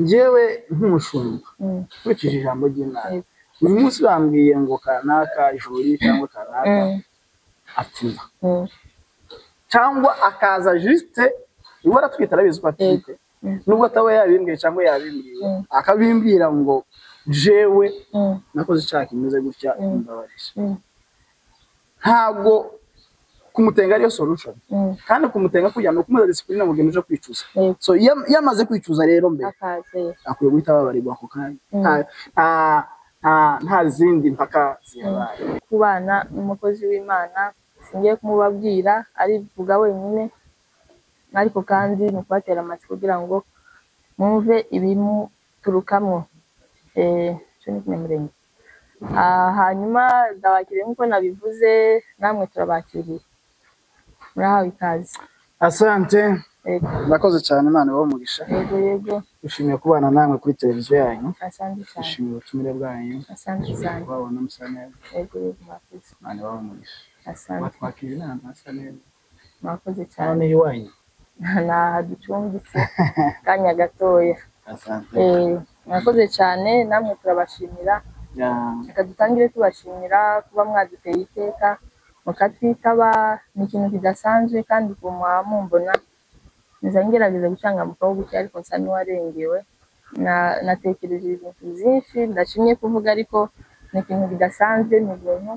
Njyewe nk'umushumba, nkurikije ijambo ry'Imana, uyu munsi bambwiye ngo kanaka juri cyangwa kanaka atinda cyangwa akaza juste iwe aratwita, arabizi ko atwite, nubwo ataba yabimbwiye cyangwa yabimbwiye, akabimbwira ngo jewe nakoze icyaha kimeze gutya, mbabarira, ntabwo kumutenga ariyo solution. Kandi kumutenga kugira ngo kumuza discipline mu gihe uje kwicuza. So iyo amaze kwicuza rero mbere, akaze akwiye guhita ababarirwa ako kanya, nta zindi mpaka zihabaye. Kubana n'umukozi w'Imana singiye kumubabwira, arivuga wenyine, ariko kandi ni ukubatera amatsiko kugira ngo mwumve ibimuturukamwo. Ico ni Kinyamurenge. Hanyuma ndabakiriye nk'uko nabivuze, namwe turabakiriye, murahawe ikaze. Asante. Yego. Murakoze cyane, Imana ibahe umugisha. Yego. Dushimiye kubana namwe kuri televiziyo yanyu. Asante cyane. Dushimiye ubutumire bwanyu. Asante cyane. Kubabona musa neza. Yego, murakoze. Imana ibahe umugisha. Asante. Batwakira inama hasa neza. Murakoze Hano cyane. ni iwanyu. Naha ducumbitse kanya gatoya. Asante. Murakoze cyane, namwe turabashimira. Reka dutangire tubashimira kuba mwaduteye iteka mukatwitaba, ni ikintu kidasanzwe, kandi ubu mwaba mumbona nza ngerageza gucangamukaho gutya, ariko nsa n'uwarengewe. Natekereje ibintu byinshi ndashimye kuvuga, ariko ni ikintu kidasanzwe, ni ibintu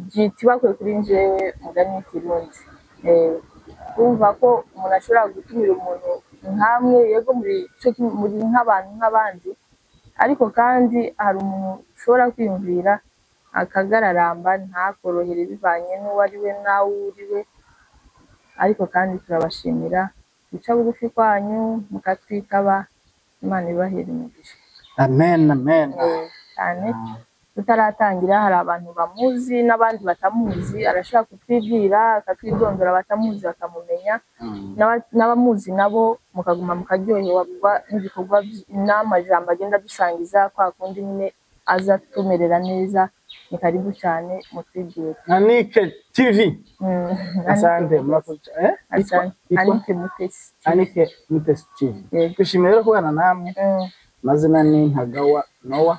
byitibakwe kuri njyewe mugani w'ikirundi. Kumva ko umuntu ashobora gutumira umuntu nkamwe, yego muri nk'abantu nk'abandi, ariko kandi hari umuntu ushobora kwiyumvira akagararamba ntakorohere bivanye n'uwo ari we n'awo uri we, ariko kandi turabashimira guca bugufi kwanyu mukatwitaba, Imana ibahera imigisha. Amen, amen. Cyane. Tutaratangira, hari abantu bamuzi n'abandi batamuzi, arashobora kutwibwira akatwidondora, abatamuzi bakamumenya, n'abamuzi nabo mukaguma mukaryoherwa n'ibikorwa n'amajambo agenda adusangiza, kwa kundi nyine aza tumerera neza. Ni karibu cyane, mutwibwire. Anike TV. Asante, murakoze. Asante. Yitwa Anike Mutesi. Anike Mutesi TV. Yego. Twishimiye rero kubana namwe. Amazina ni Ntagawa Noah.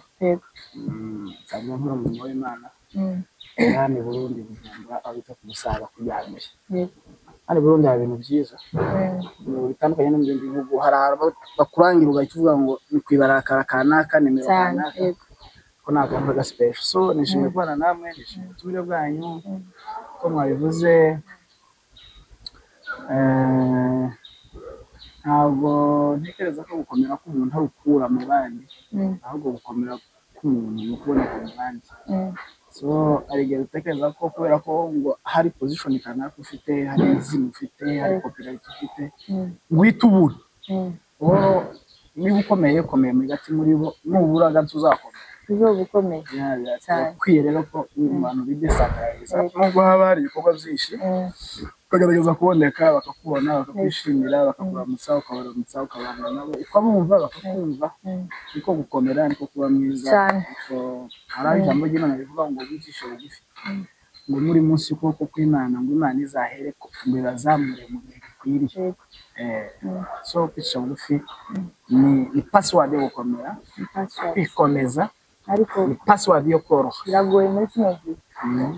Nsanzwe nkora umurimo w'Imana hano i Burundi, Bujumbura, aho bita ku Musaga ku mbere. Hano i Burundi hari ibintu byiza, ibintu bitandukanye no mu bindi bihugu. Hari ahantu bakurangira ugahita uvuga ngo ni ku ibarakara kanaka, nimero kanaka, ko ni akantu ka special. So nishimiye kubana namwe, nishimiye ubutumire bwanyu ko mwabivuze. Ntabwo ntekereza ko gukomera k'umuntu ari ukura mu bandi, ahubwo gukomera k'umuntu ni ukuboneka mu bandi. So hari igihe dutekereza ko kubera ko ngo hari position kanaka ufite, hari izina ufite, hari popularity ufite, ngo uhite ubura. Wowe niba ukomeye, ukomeye muri gati muri bo, nubura gato uzakomera. Uzoba ukomeye. Cyane. Birakwiye rero ko mu bantu bidesantarariza, nubwo haba hari ibikorwa byinshi, ukagerageza kuboneka, bakakubona, bakakwishimira, bakakuramutsa, ukabaramutsa, ukabana nabo, ukabumva, bakakumva. Niko gukomera, niko kuba mwiza. Cyane. Hari aho ijambo ry'Imana rivuga ngo wicishe bugufi, ngo muri munsi y'ukuboko kw'Imana, ngo Imana izahere ko ngo ibazamure mu gihe gikwiriye. So kwicisha bugufi ni password yo gukomera. Ni password. Kwikomeza ariko ni password yo koroha. Biragoye muri kino gihe,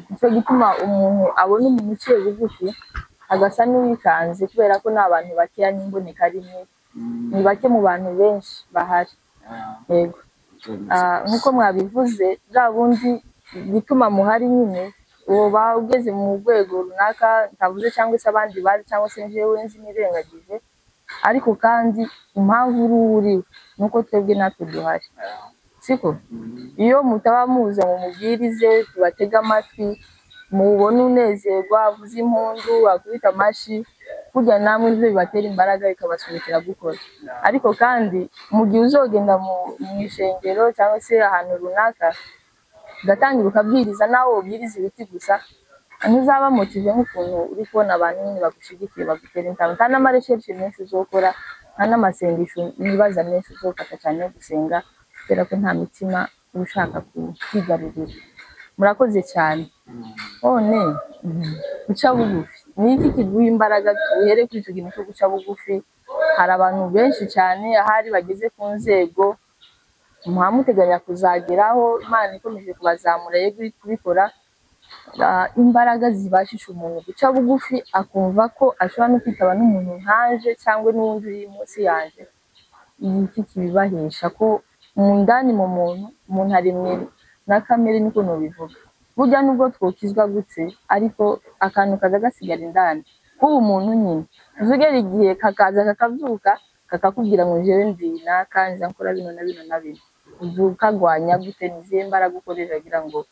nicyo gituma umuntu abona umuntu uciye bugufi agasa n'uwikanze, kubera ko ni abantu bakeya, n'imboneka rimwe, ni bake mu bantu benshi bahari. Yego. Nk'uko mwabivuze, bwa bundi gituma muhari nyine uba ugeze mu rwego runaka ntavuze, cyangwa se abandi bazi, cyangwa se njyewe nzi nirengagije, ariko kandi impamvu uri uwo uriwe ni uko twebwe natwe duhari, siko? Iyo mutaba muza ngo mubwirize, tubatege amatwi, mubone unezerwa, avuze impundu, akubita amashyi, burya namwe nibyo bibatera imbaraga bikabasunikira gukora. Ariko kandi mu gihe uzogenda mu ishengero cyangwa se ahantu runaka, ugatangira ukabwiriza, nawe ubwiriza ibiti gusa, ntuzaba motive nk'ukuntu uri kubona abantu nyine bagushigikiye, bagutera intambwe. Nta n'amaresherishe menshi uzokora, nta n'amasengesho nibaza menshi uzofata cyane yo gusenga, kubera ko nta mitima uba ushaka kwigarurira. Murakoze cyane. None guca bugufi ni iki kiguha imbaraga? Tuhere kuri icyo kintu cyo guca bugufi. Hari abantu benshi cyane ahari bageze ku nzego muhamuteganya kuzageraho, Imana ikomeje kubazamura, yego iri kubikora. Imbaraga zibashisha umuntu guca bugufi akumva ko ashobora no kwitaba n'umuntu nkanje cyangwa n'uwundi uri munsi yanje, iki kibibahesha ko mu ndani mu muntu, umuntu aremwe na kamere, niko nobivuga. Burya nubwo twokizwa gutse, ariko akantu kaza gasigara indani k'ubu umuntu nyine, uzugera igihe kakaza kakavyuka kakakubwira ngo jewe ndi naka, nza nkora bino na bino na bino. Uzukagwanya gute? Ni izihe mbaraga ukoresha kugira ngo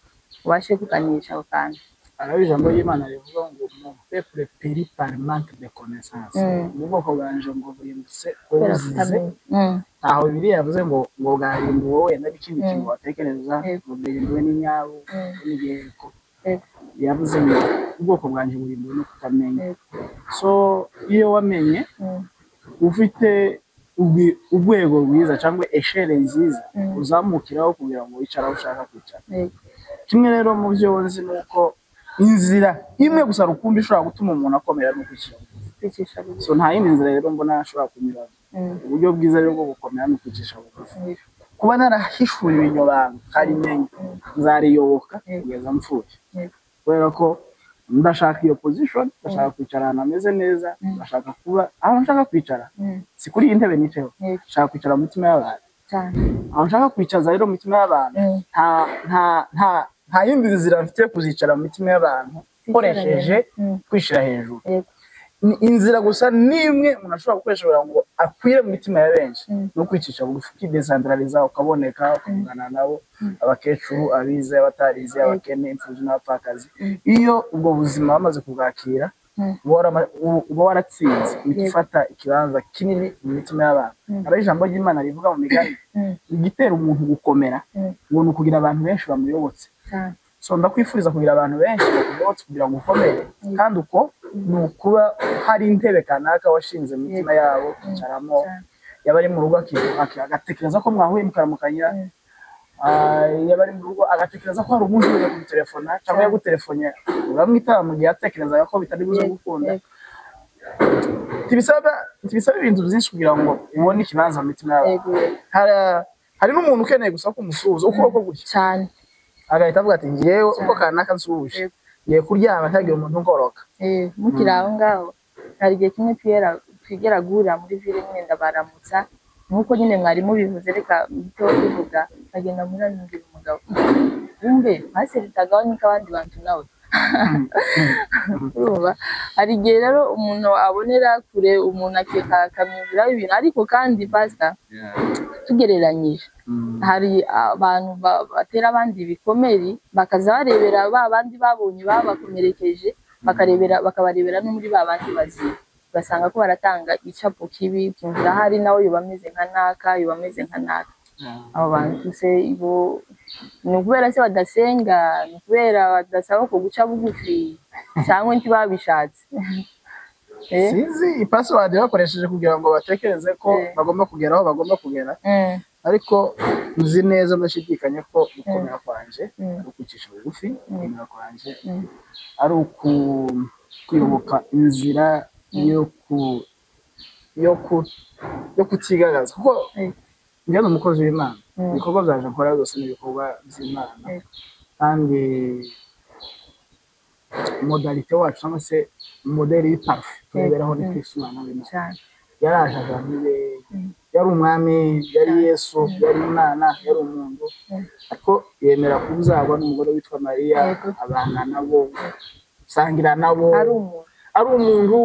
ubashe kukanisha ako kantu? Hariho ijambo ry'Imana rivuga ngo mon peuple périt par manque de connaissance. Mu bwoko bwanje ngo burimbutse kubera buzize kutamenya. Ntaho Bibiliya yavuze ngo bwarimbuwe wenda n'ikindi kintu watekereza, ngo bwirimbuwe n'inyabu n'igiheko. Yavuze ngo ubwoko bwanje burimbuwe no kutamenya. So iyo wamenye, ufite urwego rwiza cyangwa échelle nziza uzamukiraho kugira ngo wicare aho ushaka kwicara. Kimwe rero mu byo nzi ni uko inzira imwe gusa rukumbi ishobora gutuma umuntu akomera ni ukwicisha bugufi. Kwicisha bugufi. So nta yindi nzira rero mbona ashobora kunyuramo. Uburyo bwiza rero bwo gukomera ni ukwicisha bugufi. Kuba narahishuriwe iryo banga nkarimenya, nzariyoboka kugeza mpfuye, kubera ko ndashaka iyo position, ndashaka kwicara ahantu hameze neza, ndashaka kuba aho nshaka kwicara. Si kuri iyi ntebe nicayeho, nshaka kwicara mu mitima y'abantu. Aho nshaka kwicaza rero mu mitima y'abantu, nta yindi nzira mfite yo kuzicara mu mitima y'abantu nkoresheje kwishyira hejuru. Ni inzira gusa n'imwe umuntu ashobora gukoresha kugira ngo akwire mu mitima ya benshi, no kwicisha bugufi, ukidesantarariza, ukaboneka, ukavugana nabo, abakecuru, abize, abatarize, abakene, imfubyi n'abapfakazi. Iyo ubwo buzima bamaze kubwakira, uba waratsinze, uhita ufata ikibanza kinini mu mitima y'abantu. Hari ijambo ry'Imana rivuga mu Migani, igitera umuntu gukomera ngo ni ukugira abantu benshi bamuyobotse. So ndakwifuriza kugira abantu benshi bakuyobotse kugira ngo ukomere, kandi uko ni ukuba hari intebe kanaka washinze mu mitima yabo kwicaramo. Yaba ari mu rugo agatekereza ko mwahuye mukaramukanya. Yaba ari mu rugo agatekereza ko hari umunsi ujya kumutelefona cyangwa yagutelefone uramwitaba mu gihe yatekerezaga ko bitari buze gukunda. Ntibisaba ibintu byinshi kugira ngo ubone ikibanza mu mitima y'abantu. Yego yego. Hari n'umuntu ukeneye gusa ko umusuhuza ukuboko gutya, agahita avuga ati ngewe uko kanaka nsuhuje, ngiye kuryama ntagira umuntu ngoroka. Mukiri aho ngaho, hari igihe kimwe twigera guhurira muri ville nyine, ndabaramutsa nk'uko nyine mwari mubivuze, reka mpite bivuga, nkagenda muri mbwira umugabo wumve baseritagaho niko abandi bantu nawe. Urumva hari igihe rero umuntu abonera kure umuntu akeka akamwumviraho ibintu, ariko kandi pastor, tugereranyije, hari abantu batera abandi ibikomeri, bakaza barebera ba bandi babonye babakomerekeje, bakarebera bakabarebera no muri ba bandi bazima, ugasanga ko baratanga icapo kibi, ukumvira ahari nawe yoba ameze nka naka, yoba ameze nka naka. Abo bantu se bo ni ukubera se badasenga, ni ukubera badasaba ko guca bugufi, cyangwa ntibabishatse? Sinzi ipassword bakoresheje kugira ngo batekereze ko bagomba kugera aho bagomba kugera, ariko nzi neza ndashidikanya ko gukomera kwanje ari ukwicisha bugufi, gukomera kwanje ari kuyoboka inzira yo kutigaragaza, kuko njye ni umukozi w'Imana. Ibikorwa byanje nkora byose ni ibikorwa by'Imana, kandi modalité wacu cyangwa se modèle parfait tureberaho ni Kristo Umwana w'Imana. Yaraje abantu be, yari umwami, yari Yesu, yari Imana, yari umuntu, ariko yemera kubyarwa n'umugore witwa Mariya, abana nabo, sangira nabo, ari umuntu. Ari umuntu.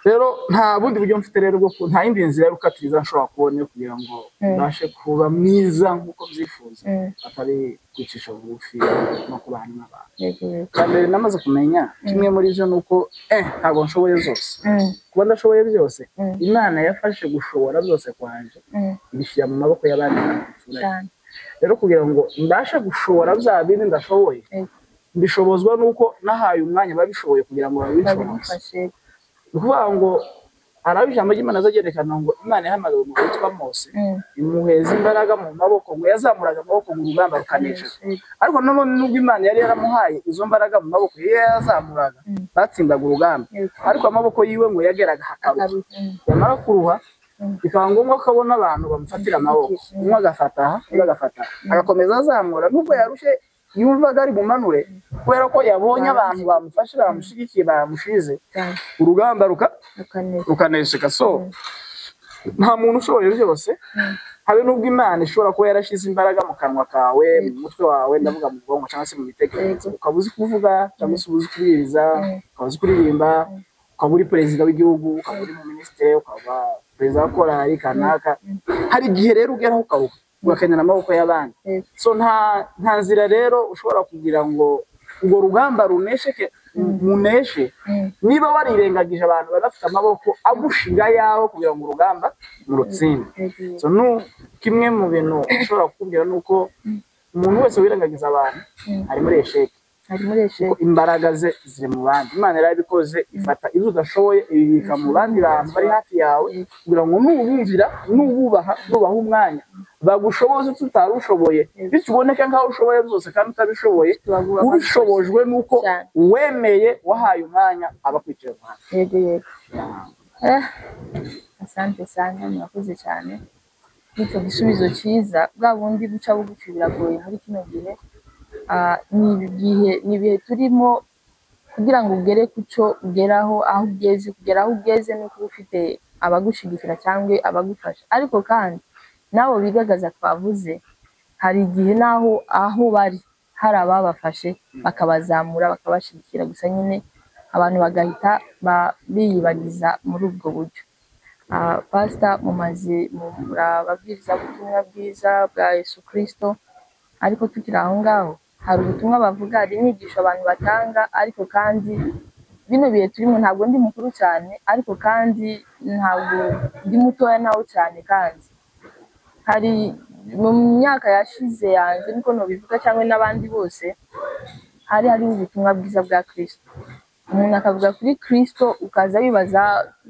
Rero nta bundi buryo mfite rero bwo nta yindi nzira yo gukatiriza nshobora kubona yo kugira ngo mbashe kuba mwiza nk'uko mbyifuza, atari kwicisha bugufi no kubana n'abantu. yego yego Cya mbere namaze kumenya kimwe muri byo ni uko ntabwo nshoboye zose. Kuba ndashoboye byose, Imana yafashe gushobora byose kwanje, ibishyira mu maboko y'abandi bantu duturanye. Rero kugira ngo mbashe gushobora bya bindi ndashoboye, mbishobozwa nuko nahaye umwanya babishoboye kugira ngo babishoboze. Babigufashe. Ni ukuvuga ngo Hari aho ijambo ry'Imana azagerekana ngo Imana yahamagaye umugabo witwa Mose, imuheza imbaraga mu maboko, ngo yazamuraga amaboko ngo urugamba rukanesheka. Ariko nanone nubwo Imana yari yaramuhaye izo mbaraga mu maboko, iyo yazamuraga batsindaga urugamba, ariko amaboko yiwe ngo yageraga hakaruha, yamara kuruha bikaba ngombwa ko abona abantu bamufatira amaboko, umwe agafata aha undi agafata aha, agakomeza azamura nubwo yarushe yumvaga ari bumanure, kubera ko yabonye abantu bamufashe, bamushyigikiye, bamushize, urugamba rukanesheka. So nta muntu ushoboye byose, habe nubwo Imana ishobora kuba yarashyize imbaraga mu kanwa kawe, mu mutwe wawe, ndavuga mu bwonko cyangwa se mu mitekerereze, ukaba uzi kuvuga cyangwa se uzi kubwiriza, ukaba uzi kuririmba, ukaba uri perezida w'igihugu, ukaba uri mu minisitiri, ukaba perezida wa korali kanaka. Hari igihe rero ugeraho ukaruha, ugakenera amaboko y'abandi. So nta nzira rero ushobora kugira ngo urwo rugamba runesheke, muneshe, niba warirengagije abantu bari bafite amaboko agushinga yawe kugira ngo urugamba murutsinde. So kimwe mu bintu ushobora kukubwira ni uko umuntu wese wirengagiza abantu ari muri esheke, kuko imbaraga ze ziri mu bandi. Imana yarabikoze, ifata ibyo udashoboye ibibika mu bandi bantu bari hafi yawe, kugira ngo nubumvira, nububaha, nubaha umwanya, bagushoboze icyo utari ushoboye, bityo uboneke nk'aho ushoboye byose kandi utabishoboye. Ubishobojwe nuko wemeye, wahaye umwanya abakwicaye iruhande. Yego yego. Asante sana, murakoze cyane icyo gisubizo cyiza. Bwa bundi guca bugufi biragoye muri kino gihe. Ni ibihe turimo, kugira ngo ugere ku cyo ugeraho, aho ugeze, kugera aho ugeze ni uko uba ufite abagushigikira cyangwa abagufasha. Ariko kandi n'abo bigaragaza twavuze, hari igihe n'aho aho bari hari ababafashe bakabazamura, bakabashyigikira, gusa nyine abantu bagahita biyibagiza muri ubwo buryo. Pastor, mumaze murababwiriza ubutumwa bwiza bwa Yesu Kristo, ariko tukiri aho ngaho hari ubutumwa bavuga, hari inyigisho abantu batanga, ariko kandi bino bihe turimo ntabwo ndi mukuru cyane, ariko kandi ntabwo ndi mutoya nawe cyane, kandi hari mu myaka yashize yanjye niko nobivuga cyangwa n'abandi bose, hari hariho ubutumwa bwiza bwa Kristo. Umuntu akavuga kuri Kristo, ukaza wibaza,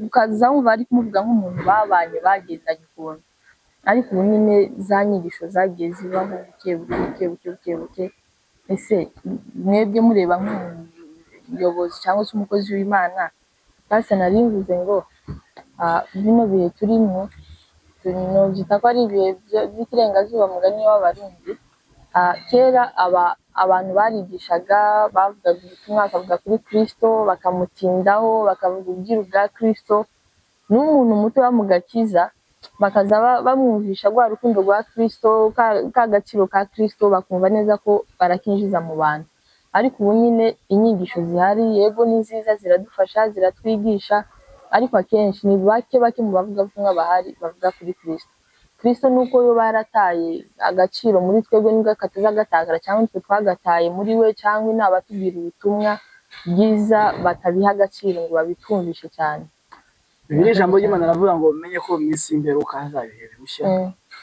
ukaza wumva ari kumuvuga nk'umuntu babanye, bagendanye ukuntu. Ariko ubu nyine za nyigisho zagiye zibaho buke buke buke buke buke buke. Ese mwebwe mureba nk'umuyobozi cyangwa se umukozi w'Imana, Pastor, nari mvuze ngo bino bihe turimo nobyita ko ari ibihe by'ikirengazuba, mugani w'Abarundi. Kera abantu barigishaga, bavugaga ubutumwa, bakavuga kuri Kristo, bakamutindaho, bakavuga ubwiru bwa Kristo, n'umuntu muto mu gakiza bakaza bamwumvisha rwa rukundo rwa Kristo, ka gaciro ka Kristo, bakumva neza ko barakinjiza mu bantu. Ariko ubu nyine inyigisho zihari, yego ni nziza, ziradufasha, ziratwigisha, ariko akenshi ni bake bake mu bavugabutumwa bahari bavuga kuri Kristo. Kristo nuko yo barataye agaciro muri twebwe, nibwo katazagatakara, cyangwa twe twagataye muri we, cyangwa n'abatubwira ubutumwa bwiza batabiha agaciro ngo babitwumvishe cyane. Bibiliya ijambo ry'Imana aravuga ngo menye ko mu minsi y'imperuka hazaba ibihe birushya,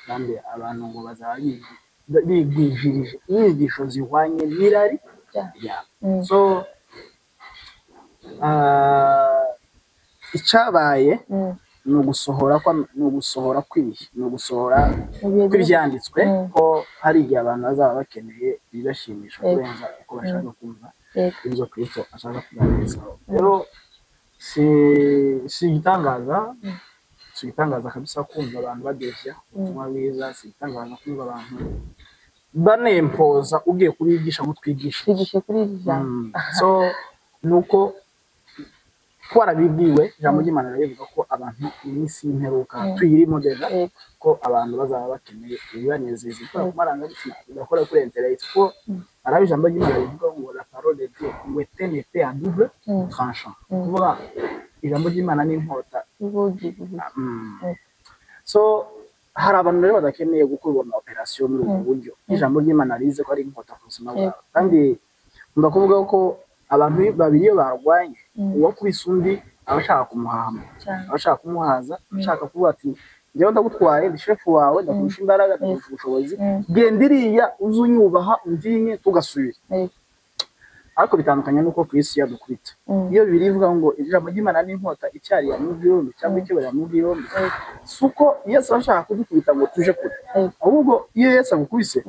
kandi abantu ngo bazaba bigwijirije inyigisho zihwanye n'irari ryabo. So icyabaye ni ugusohora ni ugusohora kw'ibihe, ni ugusohora kw'ibyanditswe, ko hari igihe abantu bazaba bakeneye ibibashimisha kurenza uko bashaka kumva ibyo Kristo ashaka kubagezaho. Rero si igitangaza, si igitangaza kabisa kumva abantu badeshya ubutumwa bwiza, si igitangaza kumva abantu banempoza ugiye kubigisha ngo twigishe twigishe kuri iri jambo. So nuko twarabibwiwe, ijambo ry'Imana rirabivuga ko abantu mu minsi y'imperuka tuyirimo déjà, ko abantu bazaba bakeneye ibibanezeza, gukora ku marangamutima, bigakora kuri intellect, kuko hari ijambo ry'Imana rivuga ngo la parole de Dieu ngo est une épée à double tranchant, kuvuga ijambo ry'Imana ni inkota. So hari abantu rero badakeneye gukorwa ama operation muri ubu buryo, ijambo ry'Imana rize ko ari inkota ku buzima bwabo. Kandi nkunda kuvuga ko abantu babiri iyo barwanye, uwakubise undi aba ashaka kumuhama, aba ashaka kumuhaza, ashaka kuvuga ati njyewe ndagutwaye, ndi shefu wawe, ndakurusha imbaraga, ndakurusha ubushobozi, genda iriya uze unyubaha untinye tugasubira. Ariko bitandukanye n'uko Kristo yadukubita. Iyo Bibiliya ivuga ngo ijambo ry'Imana ni inkota icyariye mu byombi cyangwa ikebera mu byombi, si uko Yesu aba ashaka kudukubita ngo tuje kure, ahubwo iyo Yesu agukubise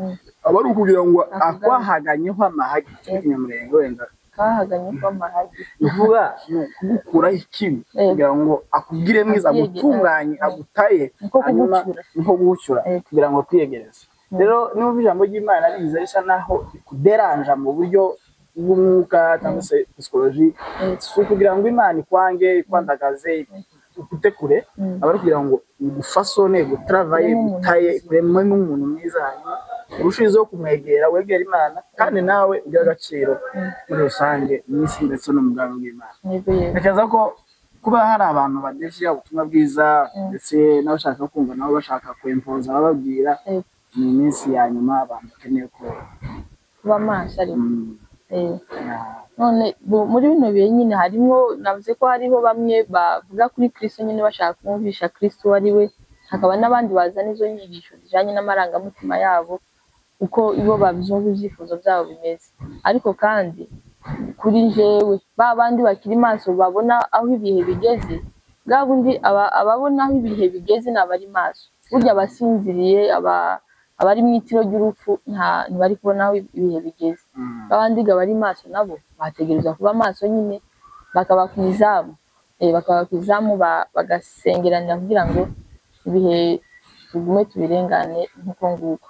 aba ari ukugira ngo akwahaganyeho amahagi. Ikinyamurenge wenda Twahaganye amahagi. Ni ukuvuga ni ukugukuraho ikibi kugira ngo akugire mwiza, agutunganye, agutaye, hanyuma nko kugucyura kugira ngo akwiyegereze. Rero niba ijambo ry'Imana riza risa naho rikuderanja mu buryo bw'umwuka cyangwa se psychologie, si ukugira ngo Imana ikwange, ikwandagaze, ikute kure, aba ari kugira ngo igufasone, igutravaye, igutaye, ikurememo umuntu mwiza, hanyuma urushizeho kumwegera, wegera Imana, kandi nawe ugira agaciro muri rusange mu isi ndetse no mu bwami bw'Imana. Ntekereza ko kuba hari abantu badesha ubutumwa bwiza ndetse n'abashaka kumva nabo bashaka kwempoza bababwira, ni iminsi ya nyuma abantu bakeneye ko kuba maso. Ariko none muri bino bihe nyine harimo, navuze ko hariho bamwe bavuga kuri Kristo nyine bashaka kumvisha Kristo uwo ari we, hakaba n'abandi bazana izo nyigisho zijyanye n'amarangamutima yabo uko ibo babyumva, ibyifuzo byabo bimeze. Ariko kandi kuri jewe ba bandi bakiri maso babona aho ibihe bigeze, bwa bundi ababona aho ibihe bigeze ni abari maso. Burya abasinziriye, abari mu itiro ry'urupfu ntibari kubona aho ibihe bigeze. Babandi bari maso nabo bategerezwa kuba maso nyine, bakaba ku izamu, bakaba ku izamu, bagasengeranira kugira ngo ibihe tugume tubirengane nk'uko nguko.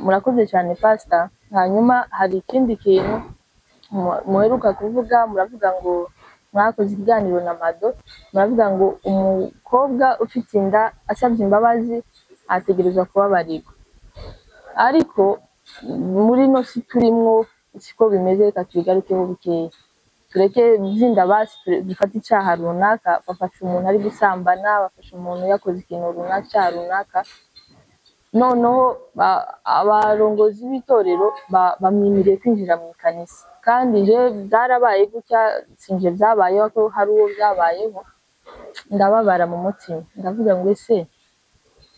Murakoze cyane Pastor. Hanyuma hari ikindi kintu muheruka kuvuga, muravuga ngo mwakoze ikiganiro na Mado, muravuga ngo umukobwa ufite inda asabye imbabazi ategerezwa kubabarirwa. Ariko muri no si turimwo siko bimeze, reka tubigarukeho bukeya, tureke byinda basi dufate icyaha runaka, bafasha umuntu ari gusambana, bafasha umuntu yakoze ikintu runaka, icyaha runaka, noneho abarongozi b'itorero bamwimiriye kwinjira mu ikanisa. Kandi je byarabaye gutya, sinje byabayeho ko hari uwo byabayeho, ndababara mu mutima, ndavuga ngo ese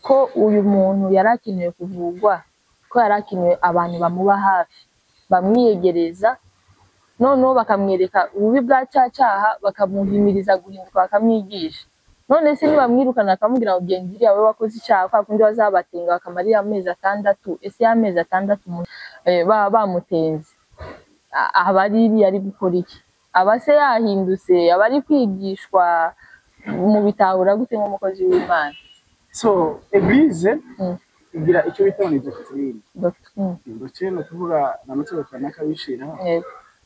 ko uyu muntu yari akenewe kuvugwa, ko yari akenewe abantu bamuba hafi, bamwiyegereza, noneho bakamwereka ububi bwa cya cyaha, bakamuhimiriza guhinduka, bakamwigisha. None se nibamwirukana bakamubwira ngo genda iriya wowe wakoze icyaha, kwa kundi bazabatenga bakamara amezi 6, ese y'amezi 6 baba bamutenze aba ari iriya ari gukora iki? Aba se yahindutse? Aba ari kwigishwa? Mu bitahura gute nk'umukozi w'Imana? So eglise igira icyo bita ni doctrine. Doctrine ni ukuvuga ni amategeko kanaka bishira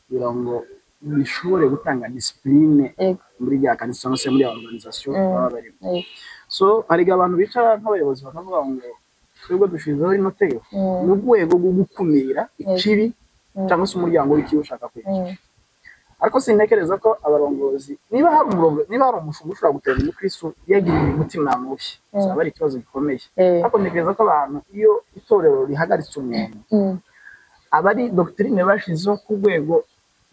kugira ngo bishobore gutanga discipline muri rya kanisa cyangwa se muri organisation baba barimo. So hari abantu bicara nk'abayobozi bakavuga ngo twebwe dushizeho rino tegeko mu rwego rwo gukumira ikibi cyangwa se umuryango w'ikibi ushaka kwica. Ariko sintekereza ko abarongozi, niba hari umurongo, niba hari umushumba ushobora gutera umukristo yagiriye umutima mubi, bizaba ari ikibazo gikomeye. Ariko ntekereza ko abantu iyo itorero rihagaritse umuntu, aba ari doctrine bashizeho ku rwego,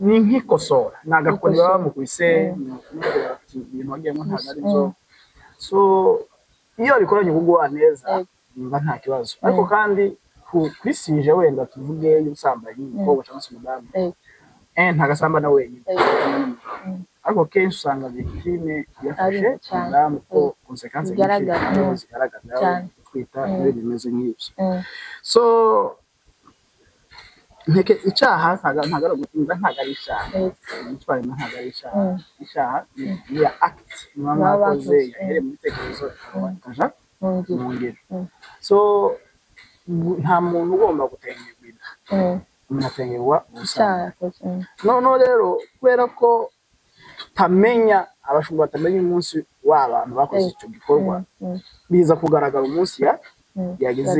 ni nk'ikosora, ni agakoni baba bamukubise, ibintu wagiyemo ntabwo ari byo. So iyo babikoranye ubugwaneza mba nta kibazo. Ariko kandi kuri sije wenda tuvuge y'ubusambanyi, umukobwa cyangwa se umudamu, ntagasambana wenyine, ariko kenshi usanga victime yafashe umudamu, ko konsekansi nyinshi zigaragara, gutwita n'ibintu bimeze nk'ibyo. So nteke icyaha ntabwo ari icyaha, gutwara inda ntabwo ari icyaha. Icyaha ni ya act muba mwakoze yahereye mu bitekerezo ikaja mu ngiro. So nta muntu ugomba gutengerwa inda, umuntu atengerwa ubusambanyi. Noneho rero kubera ko tutamenya, abashumba batamenya umunsi w'abantu bakoze icyo gikorwa, biza kugaragara umunsi yagize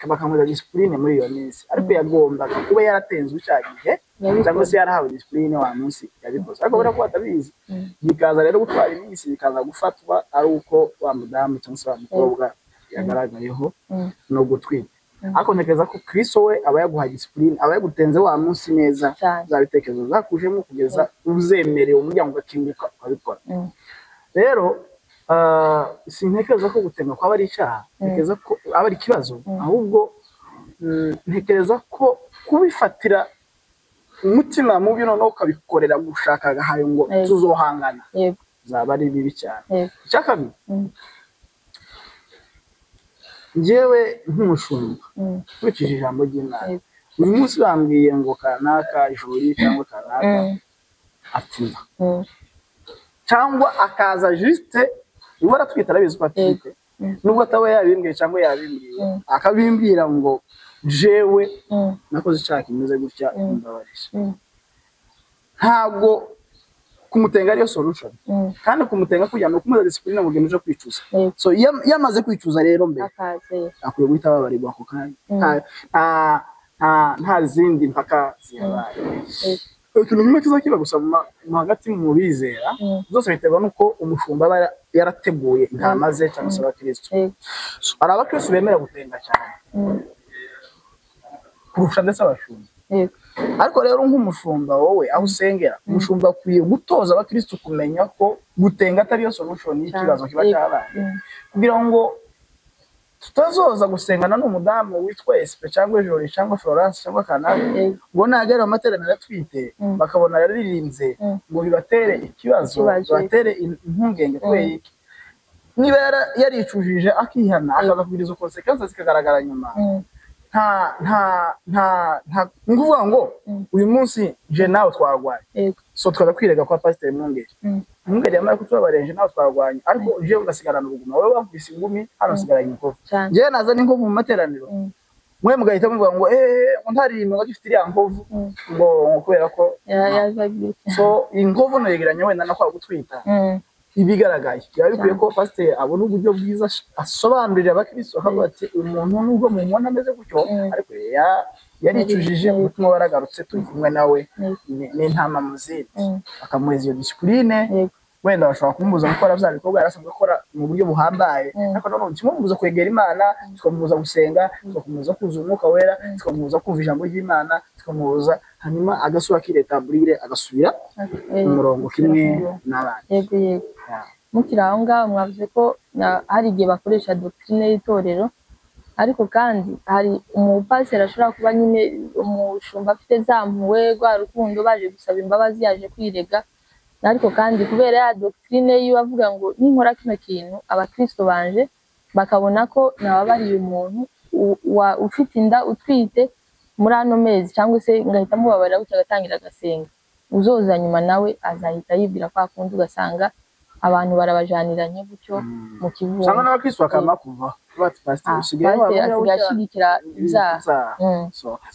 bakamwita discipline muri iyo minsi. Ariko yagombaga kuba yaratenzwe icya gihe cyangwa se yarahawe discipline wa munsi yabikoze. Ariko kubera ko batabizi, bikaza rero gutwara iminsi, bikaza gufatwa ari uko wa mudamu cyangwa se wa mukobwa yagaragayeho no gutwita. Ariko ntekereza ko Kristo we aba yaguha discipline, aba yagutenze wa munsi neza, za bitekerezo zakujemo kugeza uzemerewe umuryango ugakinguka ukabikora. Rero sintekereza ko gutenga kwaba ari icyaha, ntekereza ko aba ari ikibazo, ahubwo ntekereza ko kubifatira umutima mubi noneho ukabikorera gushaka agahayo ngo tuzohangana, zaba ari bibi cyane. Icya kabiri, njyewe nk'umushumba nkurikije ijambo ry'Imana, uyu munsi bambwiye ngo kanaka Jori cyangwa kanaka afite inda, cyangwa akaza juste niba aratwite arabizi ko atwite, nubwo ataba yabimbwiye cyangwa yabimbwiye akabimbwira ngo jewe nakoze icyaha kimeze gutya, mbabarira. Ntabwo kumutenga ariyo solution, kandi kumutenga kugira ngo kumuza discipline mu gihe uje kwicuza. So yamaze kwicuza rero mbere akwiye guhita ababarirwa ako kanya, nta zindi mpaka zihabaye. Ikintu kimwe kiza kiba gusa hagati mu bizera zose biterwa n'uko umushumba aba yarateguye intama ze cyangwa se abakristo. Hari abakristo bemera gutenga cyane kurusha ndetse abashumba. Ariko rero nk'umushumba wowe aho usengera, umushumba akwiye gutoza abakristo kumenya ko gutenga atari yo solution y'ikibazo kiba cyabaye, kugira ngo tutazoza gusengana n'umudamu witwa Espe cyangwa Jolie cyangwa Florence cyangwa Kanaka ngo nagera mu materaniro atwite bakabona yaririmbye ngo bibatere ikibazo, bibatere impungenge. Kubera iki? Niba yaricujije akihana akaza kugira izo conséquences zikagaragara nyuma, nta nta nta nta ni ukuvuga ngo uyu munsi je nawe twarwanye, so tukaza kwirega kwa pasiteri Mwungeri. Mwungeri yamara kutubabarira, je nawe twarwanye, ariko je ugasigarana ubuguma, wowe wakubise ingumi hano usigaranye inkovu. Njyewe nazana inkovu mu materaniro, mwe mugahita muvuga ngo ngo ntaririmba ngo agifite iriya nkovu, ngo kubera ko so inkovu noyegeranya wenda no kwa gutwita ibigaragaye. Biba bikwiye ko pasiteri abona uburyo bwiza asobanurira abakristo, akavuga ati umuntu nubwo mumubona ameze gutyo, ariko yaricujije, umutima waragarutse, turi kumwe nawe, ni intama mu zindi, akamuheza iyo discipline. Wenda bashobora kumubuza gukora bya bikorwa yari asanzwe akora mu buryo buhambaye, ariko nanone kimubuza kwegera Imana, tukamubuza gusenga, tukamubuza kuzuza umwuka wera, tukamubuza kumva ijambo ry'Imana, tukamubuza, hanyuma agasubira akiretaburire, agasubira mu murongo kimwe n'abandi. Yego yego. Mukiri aho ngaho, mwavuze ko hari igihe bakoresha doctrine y'itorero, ariko kandi hari umupasiteri ashobora kuba nyine umushumba afite za mpuhwe, rwa rukundo, baje gusaba imbabazi, yaje kwirega, ariko kandi kubera ya doctrine yiwe avuga ngo ninkora kino kintu abakristo banje bakabona ko nababariye umuntu ufite inda utwite muri ano mezi, cyangwa se ngahita mubabarira gutya agatangira agasenga, uzoza nyuma nawe azahita yibwira kwa kundi, ugasanga abantu barabajaniranye gutyo mu kivunge. Usanga n'abakristo bakama kuva bati pasiteri usigaye asigaye ashyigikira ibyaha.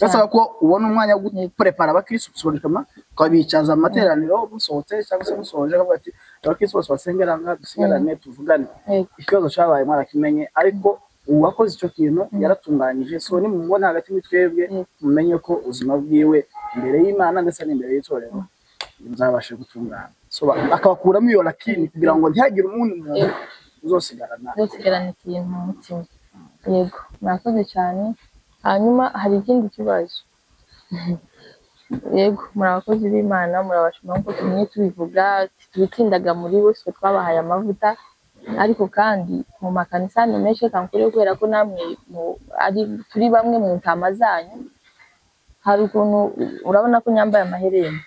Gasaba ko ubona umwanya wo guprepara abakristo gusohokama, ukabicaza amateraniro musohotse cyangwa se musohoje, akavuga ati abakristo bose basengera ngaha dusigarane tuvugane, ikibazo cyabaye mwarakimenye, ariko uwakoze icyo kintu yaratunganyije, so nimumubona hagati muri twebwe mumenye ko ubuzima bwiwe imbere y'Imana ndetse n'imbere y'itorero nzabashe gutungana. So akabakuramo iyo lakini kugira ngo ntihagire umuntu uzosigarana uzosigarana ikintu mu mutima. Yego, murakoze cyane. Hanyuma hari ikindi kibazo. Yego, muri abakozi b'Imana, murabashima nk'uko tumwe tubivuga, tubitsindaga muri bo, twe twabahaye amavuta, ariko kandi mu makanisa hano menshi, reka nkure kubera ko namwe turi bamwe mu ntama zanyu, hari ukuntu urabona ko nyambaye amaherena,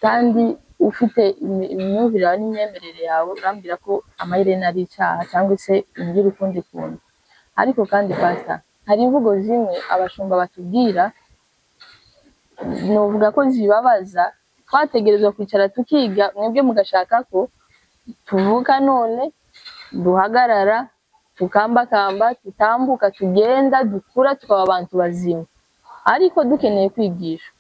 kandi ufite imyumvire yawe n'imyemerere yawe urambwira ko amaherena ari icyaha cyangwa se imbyiro ukundi kuntu. Ariko kandi pastor, hari imvugo zimwe abashumba batubwira, novuga ko zibabaza, twategerezwa kwicara tukiga, mwebwe mugashaka ko tuvuka none duhagarara tukambakamba tutambuka tugenda dukura tukaba abantu bazima, ariko dukeneye kwigishwa.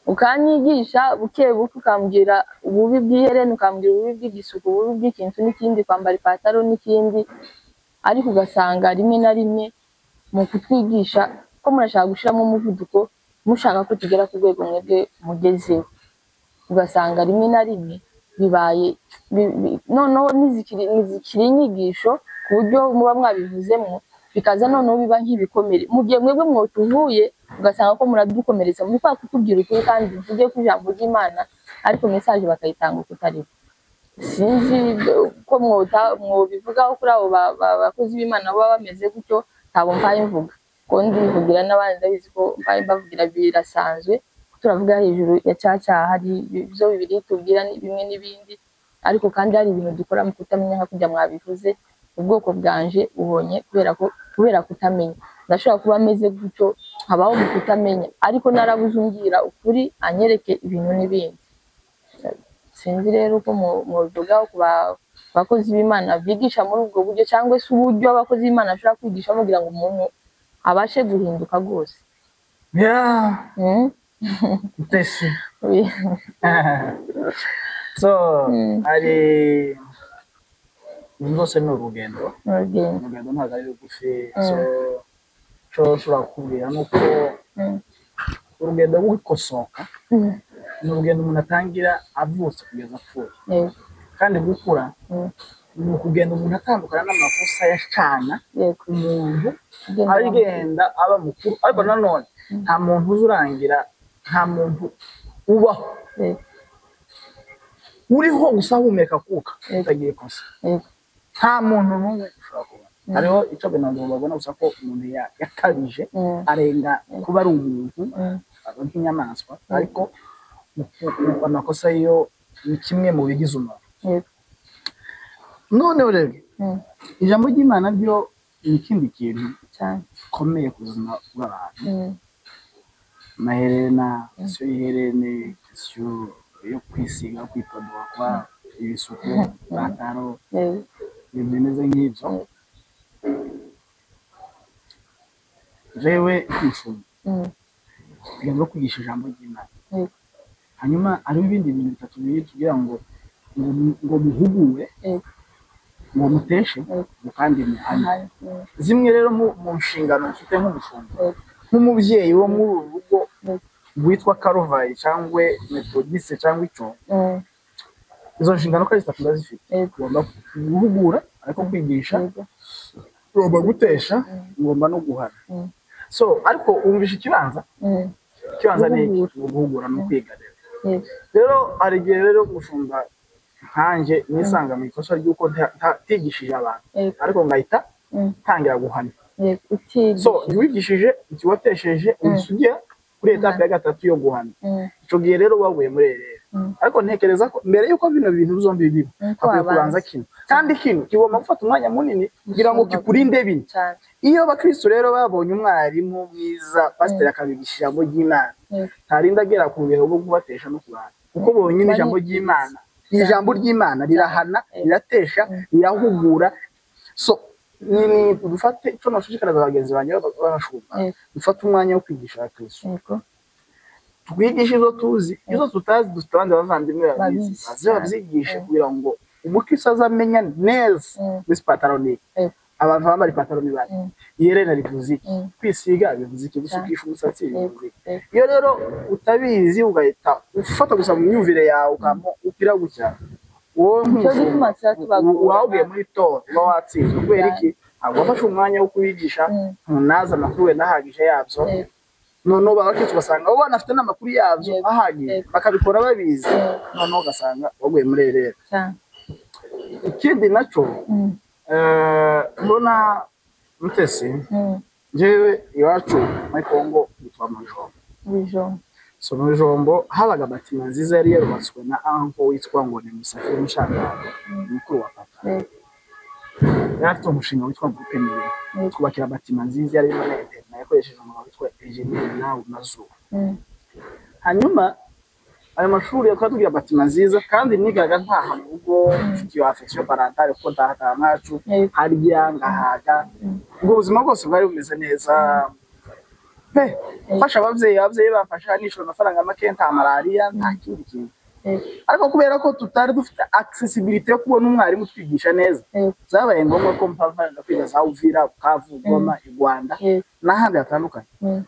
Ukanyigisha buke buke, ukambwira ububi bw'iherena, ukambwira ububi bw'igisuku, ububi bw'ikintu n'ikindi, kwambara ipataro n'ikindi, ariko ugasanga rimwe na rimwe mu kutwigisha ko murashaka gushiramo umuvuduko, mushaka ko tugera ku rwego mwebwe mugezeho, ugasanga rimwe na rimwe bibaye noneho ntizikiri inyigisho ku buryo muba mwabivuzemo, bikaza noneho biba nk'ibikomere mu gihe mwebwe mwotuvuye, ugasanga ko muradukomeretsa muri kwa kutubwira ukuri kandi mvuge ku ijambo ry'Imana, ariko message bakayitanga uko utari. Sinzi ko mwobivugaho kuri abo bakozi b'Imana baba bameze gutyo, ntabo mpaye mvuga ko ndivugira n'abandi ndabizi ko mpaye mbavugira birasanzwe, Turavuga hejuru ya cya cyaha, hari ibyo bibiri tubwira ni bimwe n'ibindi, ariko kandi hari ibintu dukora mu kutamenya, nka kujya mwabivuze, ubwoko bwanje ubonye kubera kutamenya ndashobora kuba ameze gutyo, nkabaho mu kutamenya, ariko narabuze umbwira ukuri anyereke ibintu n'ibindi. Sinzi rero uko mubivugaho ku bakozi b'Imana bigisha muri ubwo buryo, cyangwa se uburyo abakozi b'Imana bashobora kwigisha kugira ngo umuntu abashe guhinduka rwose. Yeah, Mutesi. So hari ibintu byose ni urugendo. Urugendo. Urugendo ntabwo ari rugufi. So icyo nshobora kukubwira ni uko urugendo rwo gukosoka ni urugendo umuntu atangira avutse kugeza apfuye. Kandi gukura ni ukugenda umuntu atandukana n'amakosa yacana umuntu Ugenda agenda aba mukuru. Ariko nanone nta muntu uzi urangira, nta muntu ubaho uriho gusa ahumeka kuka utagira ikosa. Nta muntu n'umwe ushobora kubona. Hariho icyo abantu babona gusa ko umuntu yakabije arenga kuba ari umuntu, aba nk'inyamaswa, ariko amakosa yo ni kimwe mu bigize umuntu. Noneho rero ijambo ry'Imana ryo ni ikindi kintu cyane gikomeye ku buzima bw'abantu. Amaherena, question y'iherene, question yo kwisiga, kwipodoa, kwa ibisuko, ipantaro, ibintu bimeze nk'ibyo. Jewe nk'umushumba tugomba kwigisha ijambo ry'Imana. Hanyuma hariho ibindi bintu bitatu bibiri tugira ngo ngo muhugure, ngo muteshe, ngo kandi muhane. Ahari. Zimwe rero mu nshingano mfite nk'umushumba, nk'umubyeyi wo muri uru rugo witwa Karuvayi cyangwa Metodiste cyangwa icyo, izo nshingano ko ari zitatu ndazifite. Ngomba guhugura ariko kwigisha, ngomba gutesha, ngomba no guhana. So ariko wumvisha ikibanza? Ikibanza ni iki? Guhugura. Ni uguhugura no kwiga rero. Rero hari igihe rero umushumba nkanjye nisanga mu ikosa ry'uko ntigishije abantu, ariko ngahita ntangira guhana. Utigisha. So ntiwigishije, ntiwatesheje, uhise ujya kuri etape ya gatatu yo guhana. Icyo gihe rero waguye muri erere. Ariko ntekereza ko mbere y'uko bino bintu byombi biba, Nuko hakwiye kubanza wabanza. kino, kandi kino kigomba gufata umwanya munini kugira ngo Gusumba kikurinde bino. Cyane. Iyo abakristo rero babonye umwarimu mwiza, pasiteri akabigisha ijambo ry'Imana, ntarinda agera ku rugero rwo kubatesha no kubahana, kuko bonyine ijambo ry'Imana, ijambo ry'Imana rirahana, riratesha, rirahugura. So ni dufate icyo nashishikariza bagenzi banjye b'abashumba, dufate umwanya wo kwigisha abakristo, twigishe izo tuzi, izo tutazi dufite abandi bavandimwe babizi, Babizi. baze babyigishe kugira ngo umukristo azamenya neza wese ipantaro ni iki, abantu bambara ipantaro ni bande, iherena rivuze iki, kwisiga bivuze iki, gusukisha umusatsi bivuze iki. Iyo rero utabizi ugahita ufata gusa mu myumvire yawe ukamo upira gutya, wowe Nicyo gituma nk'umushumba tuba tubagora. wawugiye muri tora uba watsinzwe. Kubera iki? Ntabwo wafashe umwanya wo kubigisha, ntunazi amakuru wenda ahagije yabyo. Noneho abakristo ugasanga abo bana bafite n'amakuru yabyo ahagije, bakabikora babizi, noneho ugasanga waguye muri erere. Cyane. Ikindi nacyo mbona Mutesi, njyewe iwacu muri Kongo yitwa Mujombo. Bijombo. So mu Bijombo habaga batima nziza yari yarubatswe na anko witwa ngo ni Musafiri Mushangano, mukuru wa papa. Yari afite umushinga witwa Groupe Mirimo, twubakira batima nziza yari irimo na internet, yakoresheje umugabo witwa Eugenie nawe Mazuru. Hanyuma ayo mashuri twari tugira batima nziza, kandi nigaga ntaha mu rugo mfite iyo affection parentale, kuko ntahataha mwacu, harya ngahaga, ubwo buzima bwose bwari bumeze neza pe. Mfasha ababyeyi, ababyeyi bamfasha nishura amafaranga make, nta malariya, nta kindi kintu. Ariko kubera ko tutari dufite accessibility yo kubona umwarimu utwigisha neza, byabaye ngombwa ko mpava kwiga za Uvira, Bukavu, Goma, i Rwanda n'ahandi hatandukanye.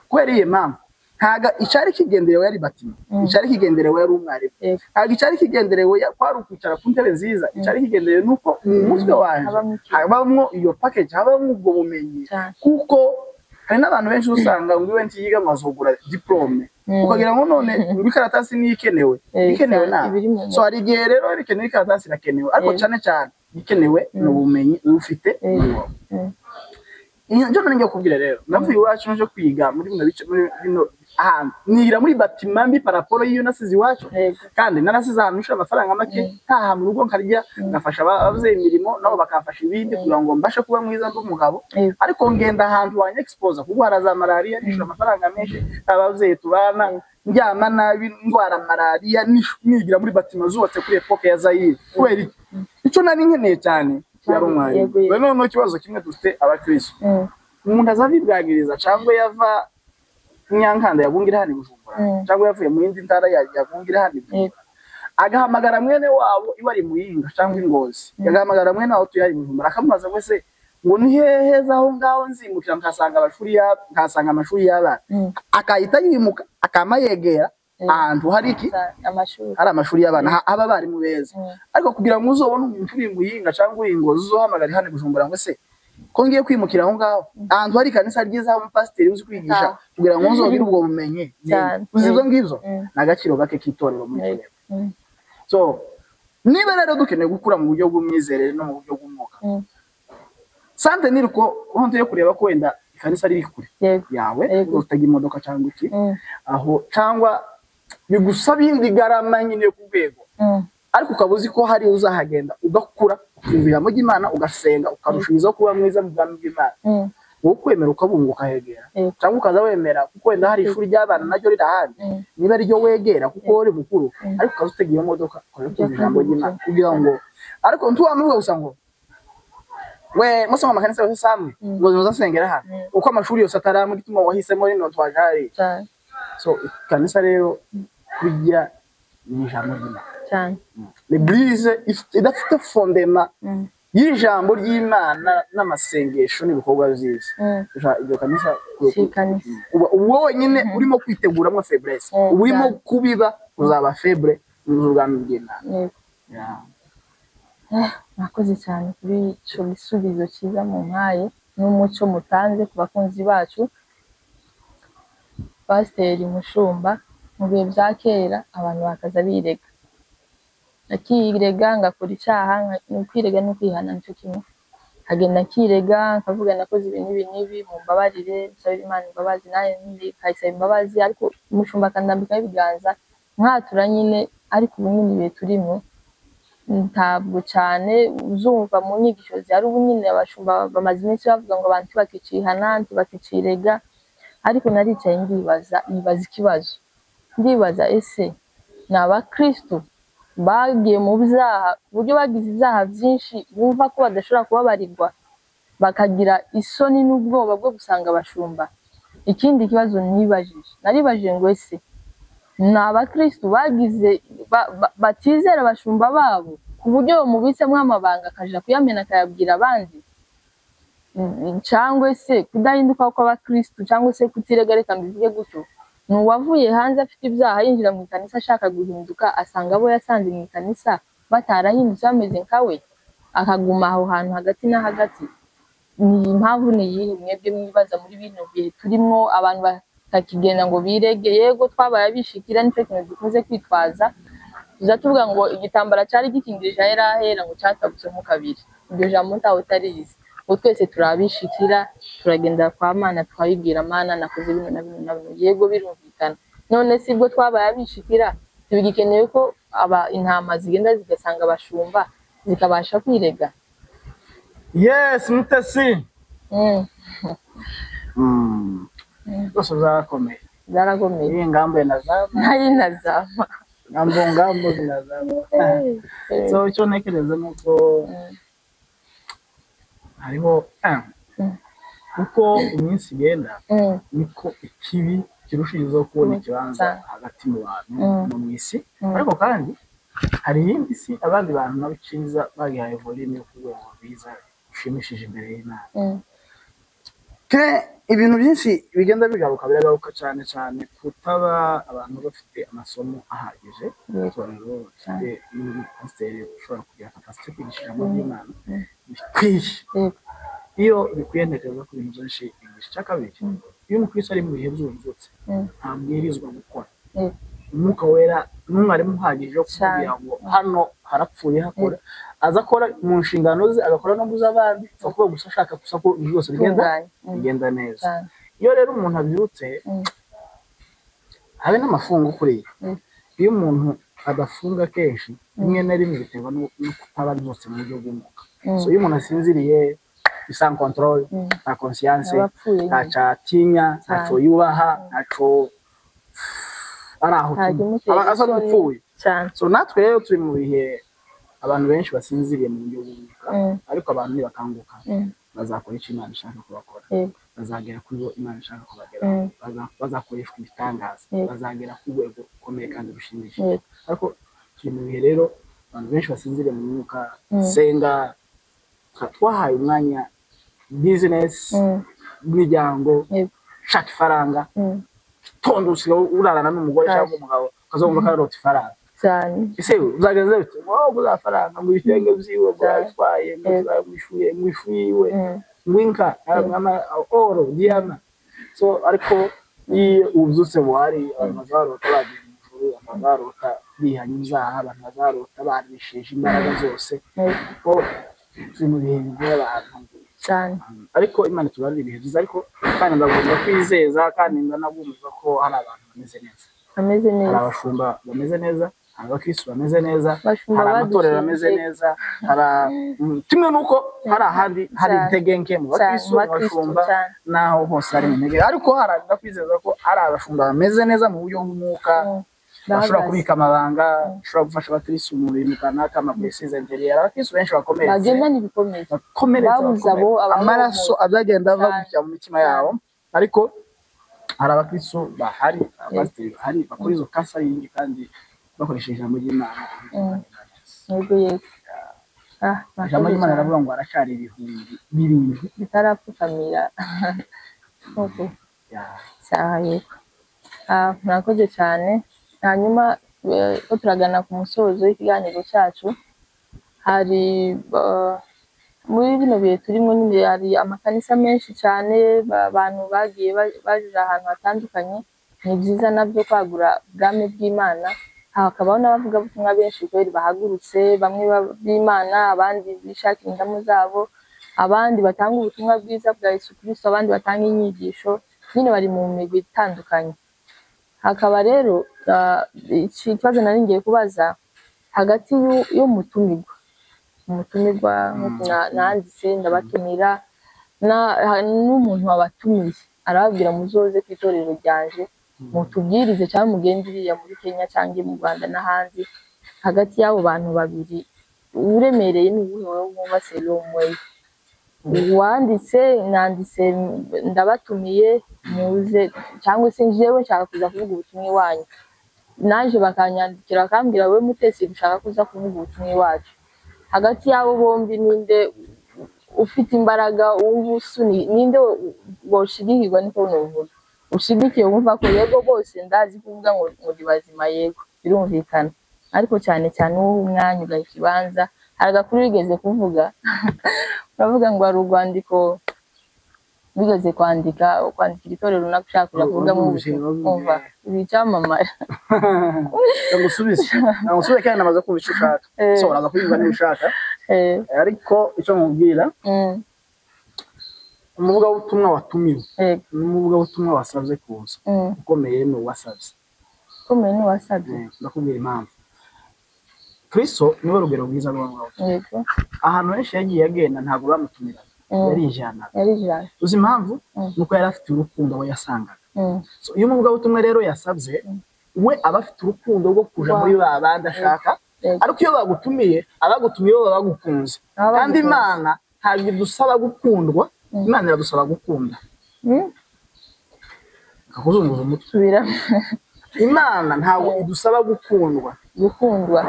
Kubera iyi mpamvu, ntago icyari kigenderewe yari batima, icyari kigenderewe yari umwarimu, ntago icyari kigenderewe kwari ukwicara ku ntebe nziza. Icyari kigenderewe ni uko mu mutwe wanjye Habamo ikintu. habamo iyo package, habamo ubwo bumenyi. Kuko hari n'abantu benshi usanga ngo iwe ntiyiga ngo azogura diplome, ukagira ngo none ngo ikaratasi niyo ikenewe, ikenewe cyane, nawe. ibiri mu So hari igihe rero bikenewe, ikaratasi irakenewe, ariko cyane cyane ikenewe ni ubumenyi uba ufite muri wowe. Iyo nje ngiye kubwira rero, navuye iwacu nje kwiga muri bino bice, muri bino Ahantu nigira muri bâtiment mbi par rapport y'iyo nasize iwacu, kandi narasize ahantu nishura amafaranga make, ntaha mu rugo nkarya, ngafasha abavyeyi imirimo, nabo bakamfasha ibindi kugira ngo mbashe kuba mwiza ndi umugabo. Ariko ngenda ahantu wanye expose kurwara za malariya, nishura amafaranga menshi, abavyeyi tubana, ndyama nabi, ndwara malariya, nigira muri bâtiment zubatse kuri époque ya Zaire. Kubera iki? Ico nari nkeneye cyane yari umwarimu. Yego, yego. Rero noneho ikibazo kimwe dufite abakristo, umuntu aza abibwagiriza cyangwa yava Nyankanda yabungira hano i Bujumbura, cyangwa yavuye mu yindi ntara yabungira hano i Bujumbura, agahamagara mwene wabo iwe ari Muyinga cyangwa i Ngozi, agahamagara mwene wabo utuye ari Bujumbura, akamubaza ngo ese ngo ni hehe heza aho ngaho nzimukira nkahasanga amashuri y'abana? Akahita yimuka, akama yegera ahantu hari iki? Amashuri. Hari amashuri y'abana, haba abarimu beza. Ariko kugira ngo uzobone umuntu uri Muyinga cyangwa uri Ngozi uzohamagara hano i Bujumbura ngo ese ko ngiye kwimukira aho ngaho ahantu hari ikanisa ryiza, aho umupasiteri uzi kwigisha, kugira ngo nzogire ubwo bumenyi? Uzi ibyo ngibyo ni agaciro gake k'itorero muri twebwe. So niba rero dukeneye gukura mu buryo bw'umwizerere no mu buryo bw'umwuka, sante ni uko honte yo kureba ko wenda ikanisa riri kure yawe, utega imodoka cyangwa iki, aho cyangwa bigusaba indi garama nyine yo ku rwego, ariko ukaba uzi ko hari uzahagenda ugakura, ukumva ijambo ry'Imana, ugasenga, ukarushirizaho kuba mwiza mu bwami bw'Imana, wowe kwemera ukabunga ukahegera, cyangwa ukaza wemera kuko wenda hari ishuri ry'abana naryo riri ahandi, niba ariryo wegera kuko wowe uri mukuru, ariko ukaza utega iyo modoka ukaza kumva ijambo ry'Imana kugira ngo, ariko ntiwamuvuga gusa ngo we musoma amakanisa yose samwe, ngo muzasengera hano, uko amashuri yose ataramwe, gituma wahisemo rino twaje hariya. So ikanisa rero kurya ni ijambo ry'Imana. L'église idafite fondement y'ijambo ry'Imana n'amasengesho n'ibikorwa byiza, iryo kanisa Si ikanisa. Uba uba wenyine urimo kwiteguramo faiblesse, uba urimo kubiba uzaba faible mu bwami bw'Imana. Yeah. Mwakoze cyane kuri icyo gisubizo cyiza mumpaye n'umuco mutanze ku bakunzi bacu. Pasiteri Mushumba, mu bihe bya kera abantu bakaza birega, akirega ngakora icyaha, ni ukwirega no kwihana nicyo kimwe, nkagenda nkirega, nkavuga nakoze ibi n'ibi n'ibi, mumbabarire, nsabire Imana imbabazi, nanjye nkayisaba imbabazi, ariko umushumba akandambikaho ibiganza, nkatura nyine. Ariko ubu nyine ibihe turimo ntabwo cyane uzumva mu nyigisho zihari. Ubu nyine abashumba bamaze iminsi bavuga ngo abantu ntibakicihana, ntibakicirega. Ariko naricaye ndibaza, nibaza ikibazo, ndibaza ese ni abakristo bagiye mu byaha ku buryo bagize ibyaha byinshi bumva ko badashobora kubabarirwa, bakagira isoni n'ubwoba bwo gusanga abashumba? Ikindi kibazo nibajije, naribajije ngo ese ni abakristo bagize batizera abashumba babo ku buryo bamubitsemo amabanga akaja kuyamena akayabwira abandi? Cyangwa se kudahinduka kw'abakristo cyangwa se kutirega, reka mbivuge gutyo, ni uwavuye hanze afite ibyaha yinjira mu ikanisa ashaka guhinduka, asanga abo yasanze mu ikanisa batarahindutse, bameze nkawe, akaguma aho hantu hagati na hagati. Ni impamvu ni iyihe mwebwe mwibaza muri bino bihe turimo abantu batakigenda ngo birege? Yego, twabaye abishikira, nicyo kintu dukunze kwitwaza, tuza tuvuga ngo igitambara cyari gikingirije ahera ahera ngo cyatabutsemo kabiri. Iryo jambo ntawe utarizi, ngo twese turabishikira, turagenda kwa Mana tukabibwira, Mana nakoze bino na bino na bino. Yego, birumvikana. None si bwo twabaye abishikira, tubigikeneye ko aba intama zigenda zigasanga abashumba zikabasha kwirega? Yes, Mutesi. Rwose byarakomeye. Byarakomeye. Iyi ngambo inazama. Nayo inazama. Ngambo ngambo zinazama. So icyo ntekereza ni uko hariho uko iminsi igenda, niko ikibi kirushirizaho kubona ikibanza hagati mu bantu no mu isi. Ariko kandi hari iyindi si, abandi bantu nabo icyiza bagihaye volume yo ku rwego rwiza rushimishije imbere y'Imana. Ke ibintu byinshi bigenda bigaruka, biragaruka cyane cyane kutaba abantu bafite amasomo ahagije. Itorero bafite n'umupasiteri ushobora kugira capacité yo kwigisha ijambo ry'Imana bikwiye. Iyo bikwiye, ntekereza ko ibintu byinshi bigisha. Icya kabiri, iyo umukristo ari mu bihe by'ububyutse, ntabwirizwa gukora. Umwuka Wera n'umwarimu uhagije wo kumubwira ngo hano harapfuye, hakora. Aza akora mu nshingano ze, agakora no mu z'abandi, apfa kuba gusa ashaka gusa ko ibintu byose bigenda Tunganye. bigenda neza. Cyane. Iyo rero umuntu abyutse Habe n'amafungo kuriya. Iyo umuntu adafunga kenshi, rimwe na rimwe biterwa no kutaba byose mu buryo bw'umwuka. So iyo umuntu asinziriye, sans contrôle, nta conscience, ntaco atinya, ntaco yubaha, ntaco ari aho asa n'upfuye. So natwe rero turi mu bihe abantu benshi basinziriye mu buryo bw'umwuka, ariko abantu nibakanguka bazakora icyo Imana ishaka kubakora, bazagera kuri bo Imana ishaka kubageraho, bazakoreshwa ibitangaza, bazagera ku rwego rukomeye kandi rushimishije. Ariko turi mu bihe rero abantu benshi basinziriye mu mwuka, senga, twahaye umwanya business, imiryango, shaka ifaranga, tondo usigaye urarana n'umugore cyangwa umugabo ukazumva ko ararota ifaranga cyane. Ese uzagenza bite? Ngo uzafaranga ngo ibitenge byiwe ngo abitwaye, ngo ishuye, ngo ifu yiwe, ngo inka, oro, diyama. So ariko iyo ubyutse buhari, abantu bazarota bagiye mu ijuru, abantu bazarota bihanye ibyaha, abantu bazarota barishije imbaraga zose, kuko turi mu bihe bigoye abantu cyane. Ariko Imana itubarira ibihe byiza, ariko kandi ndagomba kwizeza kandi ndanagumva ko hari abantu bameze neza, hari abashumba bameze neza, hari abakristo bameze neza, hari amatorero ameze neza, hari kimwe nuko hari ahandi hari intege nke mu bakristo, mu bashumba, naho hose hari intege. Ariko hari ndakwizeza ko hari abashumba bameze neza mu buryo bw'umwuka, bashobora kubika amabanga, bashobora gufasha abakristo mu bintu kanaka, amablessings intérieures. Abakristo benshi bakomeretse, bagendana ibikomere, bakomeretse, amaraso azagenda ava gutya mu mitima yabo. Ariko hari abakristo bahari, abapasiteri bahari, bakora izo counseling kandi bakoresheje ijambo ry'Imana. Yego yego. Ijambo ry'Imana riravuga ngo haracyari 7,000 bitarapfukamira. Sawa, yego. Murakoze cyane. Hanyuma ko turagana ku musozo w'ikiganiro cyacu, hari muri bino bihe turimo nyine hari amakanisa menshi cyane, abantu bagiye baje ahantu hatandukanye. Ni byiza nabyo kwagura ubwami bw'Imana, hakabaho n'abavugabutumwa benshi kubera bahagurutse, bamwe b'Imana, abandi bishakira indamu zabo, abandi batanga ubutumwa bwiza bwa Yesu Kristo, abandi batanga inyigisho, nyine bari mu migwi itandukanye. Hakaba rero ikibazo nari ngiye kubaza hagati y'umutumirwa, umutumirwa nanditse ndabatumira, n'umuntu wabatumiye arababwira muzoze ku itorero ryanje mutubwirize cyangwa mugende iriya muri Kenya cyangwa mu Rwanda n'ahandi. Hagati y'abo bantu babiri uremereye ni uwuhe wowe wumva selomwe? Uwanditse nanditse ndabatumiye muze, cyangwa se njyewe nshaka kuza kuvuga ubutumwa iwanyu, naje bakanyandikira bakambwira we Mutesi dushaka kuza kuvuga ubutumwa iwacu. Hagati y'abo bombi ninde ufite imbaraga, usuni ninde woshigikirwa? Niko nuvuga ushigikiye wumva ko yego bose ndazi kuvuga ngo ndi bazima, yego birumvikana, ariko cyane cyane uwo umwanya ugaha ikibanza. Hari agakuru wigeze kuvuga uravuga ngo hari urwandiko wigeze kwandika kwandikira itorero runaka ushaka kuja kuvuga mu umva icyamamare. Ndagusubize kandi namaze kumva icyo ushaka, so uraza kubivuga niba ushaka. Ariko icyo nkubwira, umuvugabutumwa watumiwe n'umuvugabutumwa wasabye kuza, ukomeye ni uwasabye. Ukomeye ni uwasabye. Ndakubwira impamvu. Kristo niwe rugero rwiza rw'abavugabutumwa. Ahantu henshi yagiye agenda ntabwo bamutumiraga, yarijanaga. Uzi impamvu? Nuko yari afite urukundo abo yasangaga. Iyo umuvugabutumwa rero yasabye, we aba afite urukundo rwo kuja muri ba bandi ashaka. Ariko iyo bagutumiye, abagutumiye bo bagukunze. Kandi Imana ntabwo idusaba gukundwa, Imana iradusaba gukunda. Akakuzunguza umutwe. Imana ntabwo idusaba gukundwa. Gukundwa.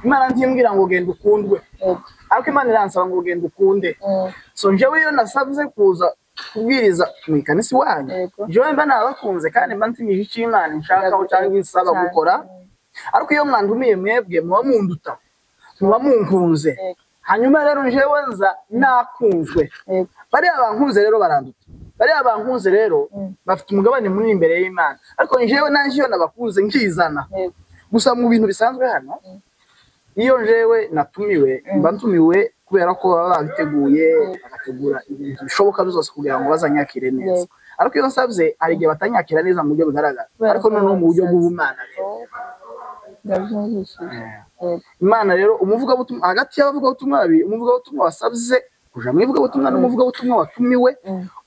Imana ntimbwira ngo genda ukundwe. Ariko Imana iransaba ngo genda ukunde. So njyewe iyo nasabye kuza kubwiriza mu ikanisa iwanyu, njyewe mba nabakunze kandi mba ntimije icyo Imana inshakaho cyangwa insaba gukora. Ariko iyo mwandumiye mwebwe muba munduta, muba munkunze. Hanyuma rero njyewe nza nakunzwe. Bariya bankunze rero baranduta. Bariya bankunze rero bafite umugabane munini imbere y'Imana. Ariko njyewe nanje iyo nabakunze nkizana. Gusa mu bintu bisanzwe hano, iyo njyewe natumiwe, mba ntumiwe Kubera ko baba babiteguye, bagategura ibintu bishoboka byose kugira ngo bazanyakire neza. Ariko iyo nsabye, hari igihe batanyakira neza mu buryo bugaragara, Kubera ariko ko noneho mu buryo babisabye. bw'ubumana rero. Oh, ndabyumvishije. Yego. Imana rero, umuvugabutumwa, hagati y'abavugabutumwa babiri, umuvugabutumwa wasabye kuja mu ivugabutumwa n'umuvugabutumwa watumiwe,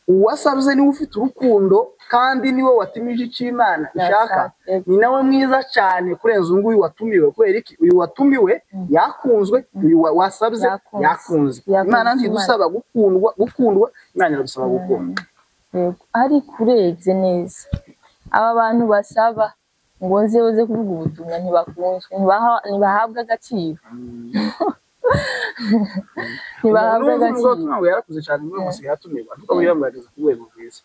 uwasabye niwe ufite urukundo kandi niwe watimije icyo Imana ishaka. Ni nawe mwiza cyane kurenza uyu nguyu watumiwe. Kubera iki? Uyu watumiwe yakunzwe, uyu wasabye Yakunze. yakunze. Yakunze. Imana ntidusaba gukundwa, gukundwa, Imana iradusaba gukunda. Yego. Ariko urebye neza, aba bantu basaba ngo nze uze kuvuga ubutumwa ntibakunzwe, ntibahabwa agaciro, ntibahabwa Umuntu agaciro. w'umuvugabutumwa ngo yarakuze cyane muri musigaye atumirwa, ariko buriya ngo yageze ku rwego rwiza.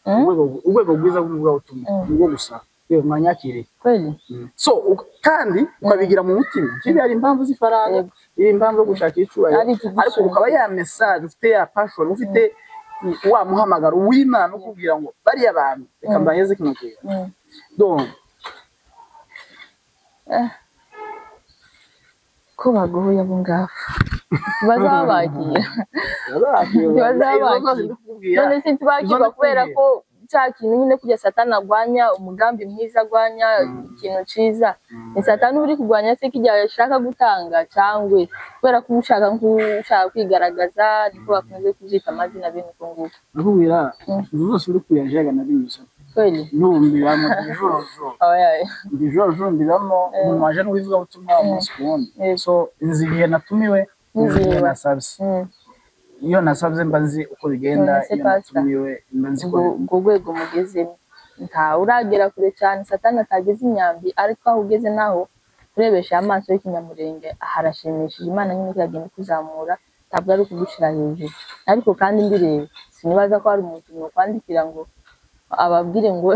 Urwego rwiza rw'umuvugabutumwa ni urwo gusa yewe mwanyakiriye. Kweli. So kandi ukabigira mu mutima, kibi hari impamvu z'ifaranga, iri impamvu yo gushaka icyubahiro, Ari ikigusubiza. ariko ukaba ya message ufite, ya passion ufite, wa muhamagaro w'Imana ukubwira ngo bariya bantu reka mbaheze kino kintu. Donc Ko bagoye abo ngabo ntibazabakira, ntibazabakira. None se ntibakirwa kubera ko cya kintu nyine kujya Satani agwanya umugambi mwiza, agwanya ikintu ciza, ni Satani uri kurwanya se kijya ashaka gutanga, cyangwa kubera ko ushaka nk'ushaka kwigaragaza, niko bakunze kubyita amazina bene uko nguko? Nakubwira, izo zose uri kuyajaga nabinyuze. Kweli. Numbiramo ijoro, Oya. ijoro mbiramo umuntu waje n'uwivugabutumwa umunsi ku wundi. So nzi igihe natumiwe, nzi igihe nasabye. Iyo nasabye mba nzi uko bigenda. None se Iyo Pastor, natumiwe mba nzi ko ubwo rwego mugezemo, ntawe uragera kure cyane Satani atageze imyambi, ariko aho ugeze naho urebesha amaso y'ikinyamurenge harashimishije. Imana nyine iragenda ikuzamura, ntabwo ari ukugushira hejuru. Ariko kandi mbireba, sinibaza ko hari umuntu nokwandikira ngo ababwire ngo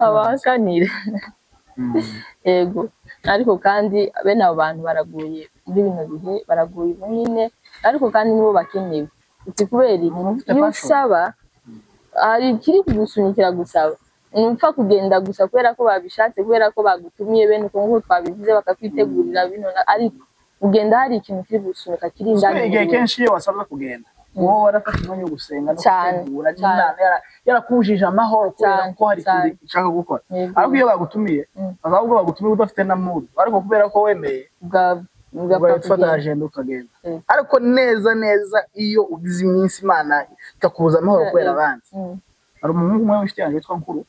abahakanire. Yego, ariko kandi bene abo bantu baraguye muri bino bihe, baraguye ubu nyine, ariko kandi nibo bakenewe. Uti kubera iki? Umuntu ufite Iyo passion. usaba, hari ikiri kugusunikira gusaba, ntupfa kugenda gusa kubera ko babishatse, kubera ko bagutumiye bene uko nguko twabivuze, bakakwitegurira bino ariko ugenda hari ikintu kiri gusunika kiri indani Igihe muri wowe. kenshi iyo wasabwa kugenda, wowe warafashe umwanya wo gusenga no Cyane, gutegura cyane. n'Imana yarakujije amahoro kubera Cyane, ko hari cyane. ikintu ushaka gukora. Ariko iyo bagutumiye, ahubwo bagutumiye udafite na mood, ariko kubera ko wemeye, Ugapfa ugahita ufata kugenda. agenda ukagenda. Ariko neza neza iyo ugize iminsi Imana ikakubuza amahoro kubera abandi. Hari umuhungu umwe w'inshuti yanjye witwa Nkuru,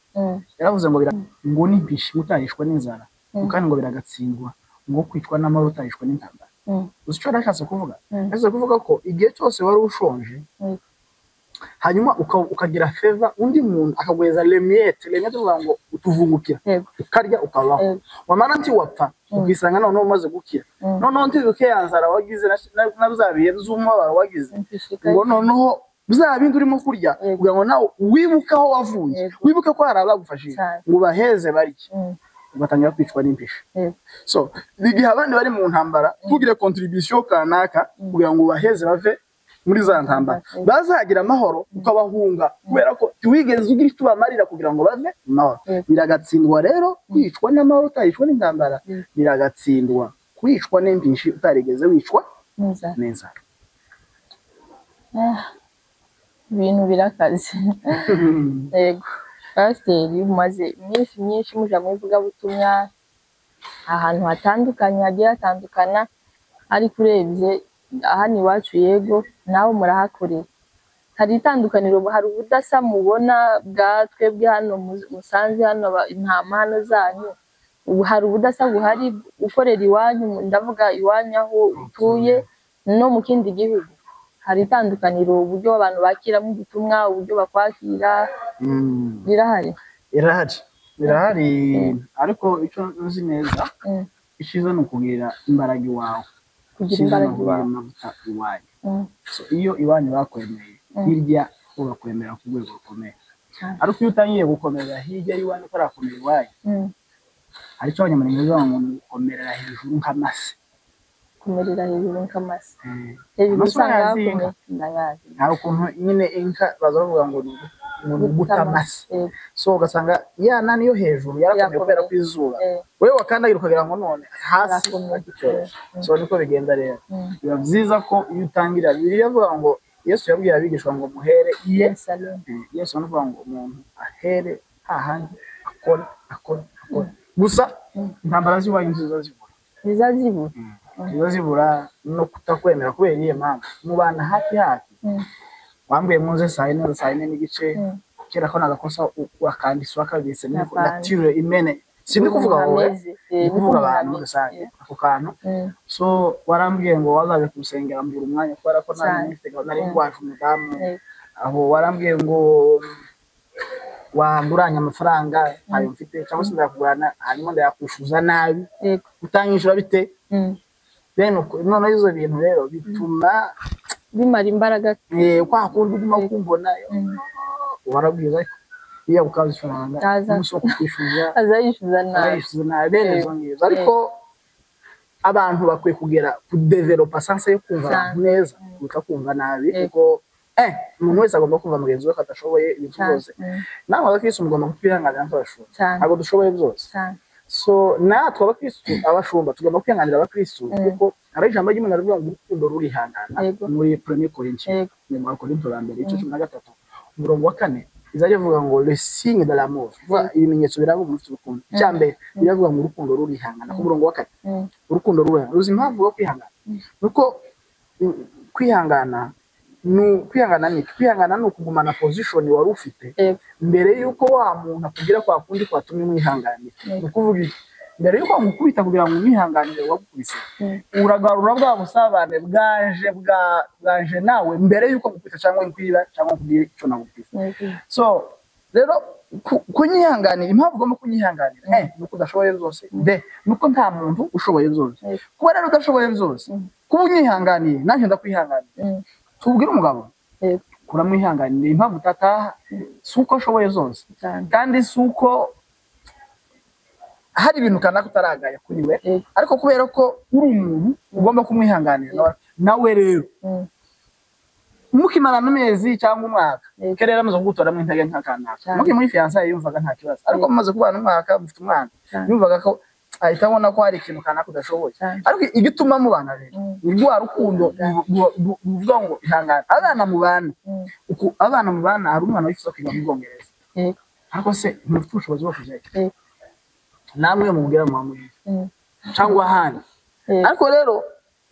yaravuze ngo ngo nimpishi utarishwa n'inzara, kandi ngo biragatsindwa ngo kwicwa n'amahoro utarishwa n'intambara. Uzi icyo yari ashatse kuvuga? Yashatse kuvuga ko igihe cyose wari ushonje, hanyuma ukagira faveur, undi muntu akaguheza les miettes, les miettes uvuga ngo utuvungukira, ukarya ukabaho, wamara ntiwapfa, ukisanga noneho umaze gukira, noneho ntibuke ya nzara wagize na bya bihe by'umubabaro wagize, ngo noneho bya bindi urimo kurya, kugira ngo nawe wibuke aho wavuye, wibuke ko hari abagufashije, ngo ubaheze barye, ugatangira kwicwa n'impisha. So igihe abandi bari mu ntambara, ntugire contribution kanaka kugira ngo ubaheze bave muri za ntambara, bazagira amahoro, ukabahunga kubera ko ntiwigeze ugira icyo ubamarira kugira ngo bave mu mahoro. Biragatsindwa rero kwicwa n'amahoro utaricwa n'intambara. Biragatsindwa kwicwa n'impishi utarigeze wicwa N'inzara. n'inzara. Ah, ibintu birakaze. Yego, pasiteri, mumaze iminsi myinshi muja mu ivugabutumwa ahantu hatandukanye hagiye hatandukana, ariko urebye hano iwacu, yego, nawe murahakorera, hari itandukaniro, hari ubudasa mubona bwa twebwe hano musanze hano intama hano zanyu? Ubu hari ubudasa buhari ukorera iwanyu, ndavuga iwanyu aho utuye no mu kindi gihugu, hari itandukaniro uburyo abantu bakiramo ubutumwa, uburyo bakwakira birahari? Irahari, irahari, ariko icyo nzi neza, icyiza ni ukugirira imbaraga iwawe. Kugira Icyiza ni imbaraga ukugira iwawe. amavuta iwanyu. So, iyo iwanyu bakwemeye, hirya bo bakwemera ku rwego rukomeye. Ariko iyo utangiye gukomera hirya y'iwanyu utarakomera iwanyu, hari icyo Abanyamurenge bavuga ngo ni gukomerera hejuru nk'amase. Kumerera hejuru nk'amase. Hejuru Amase usanga urayazi inka? hakomeye, ndayazi. Hari ukuntu nyine inka baza bavuga ngo ni Ngo ni uguta amase. So ugasanga ya nani yo hejuru yarakomeye kubera ko izuba, wewe wakandagira ukagira ngo none hasi akicyoroshye. So niko bigenda rero. Biba byiza ko iyo utangira, Bibiliya ivuga ngo Yesu yabwiye abigishwa ngo muhere i Yerusalemu. Yesu aravuga ngo umuntu ahere hahandi akore akore akore. Gusa intambara z'iwanyu ntizazibura. Ntizazibura. Ntizazibura no kutakwemera kubera iyihe mpamvu? Mubana hafi hafi. Wambwiye muze saa yine, saa yine n'igice, kera ko nagakosa wakandisa wakabitse natire imene. Sindi kuvuga wowe, ndi kuvuga abantu muri rusange ako kantu. So warambwiye ngo wazaje kumusengera mbura umwanya kubera ko nari ngwaje umudamu. Aho warambwiye ngo wanguranye amafaranga ntayo mfite, cyangwa se ndayakugurana hanyuma ndayakwishyuza nabi, utanyishyura bite? Bene uko noneho izo bintu rero bituma bimara imbaraga. Kwa kundi uguma kumbona warabwiza ariko iyo ukaza ifaranga umunsi wo kukwishyuza azayishyuza nabi, nabi bene izo ngizo. Ariko abantu bakwiye kugera kudevelopa sanse yo kumva abantu neza kuruta kumva nabi, kuko umuntu wese agomba kumva mugenzi we ko adashoboye ibintu byose. Namwe abakristo mugomba kutwihanganira nk'abashumba, ntabwo dushoboye byose. So natwe abakristo abashumba tugomba kwihanganira abakristo, kuko hari ijambo ry'Imana rivuga ngo urukundo rurihangana muri Premier Corinthiens, ni mu Korinto ba mbere igice 13 umurongo wa 4, izajya ivuga ngo le signe de l'amour, ibimenyetso biranga umuntu ufite urukundo. Icya mbere biravuga ngo urukundo rurihangana ku murongo wa 4. Urukundo rurihangana. Uzi impamvu yo kwihangana? Nuko kwihangana ni kwihangana ni ukugumana position wari ufite mbere yuko wa muntu akubwira kwa kundi kwatumye umwihanganira. Ni ukuvuga iki? Mbere yuko amukubita kugira ngo umwihanganire wagukubise, uragarura bwa busabane bwanje nawe mbere yuko mukubita cyangwa nkwiba cyangwa nkubwira icyo nagukubise. So rero kunyihanganira, impamvu ugomba kunyihanganira nuko udashoboye byose, b nuko nta muntu ushoboye byose. Kuba rero udashoboye byose, kuba unyihanganiye nanjye ndakwihanganira. Tubwire umugabo kuramwihanganira impamvu utataha, si uko ashoboye zose, kandi si uko hari ibintu kanaka utaragaya kuri we, ariko kubera ko uri umuntu ugomba kumwihanganira nawe. Rero mukimarana amezi cyangwa umwaka, kera rero amaze kugutoramo intege nka kanaka, muki muri fiançailles yumvaga nta kibazo, ariko mumaze kubana umwaka mufite umwana, yumvaga ko ahita abona ko hari ikintu kanaka udashoboye. Ariko igituma mubana rero ni rwa rukundo ruvuga ngo ihangane. Abana mubana, abana mubana, hari umwana wifuza kwiga mu Bwongereza, ariko se ntimufite ubushobozi bwo kujyayo, namwe mubwira muhamuriye cyangwa ahandi. Ariko rero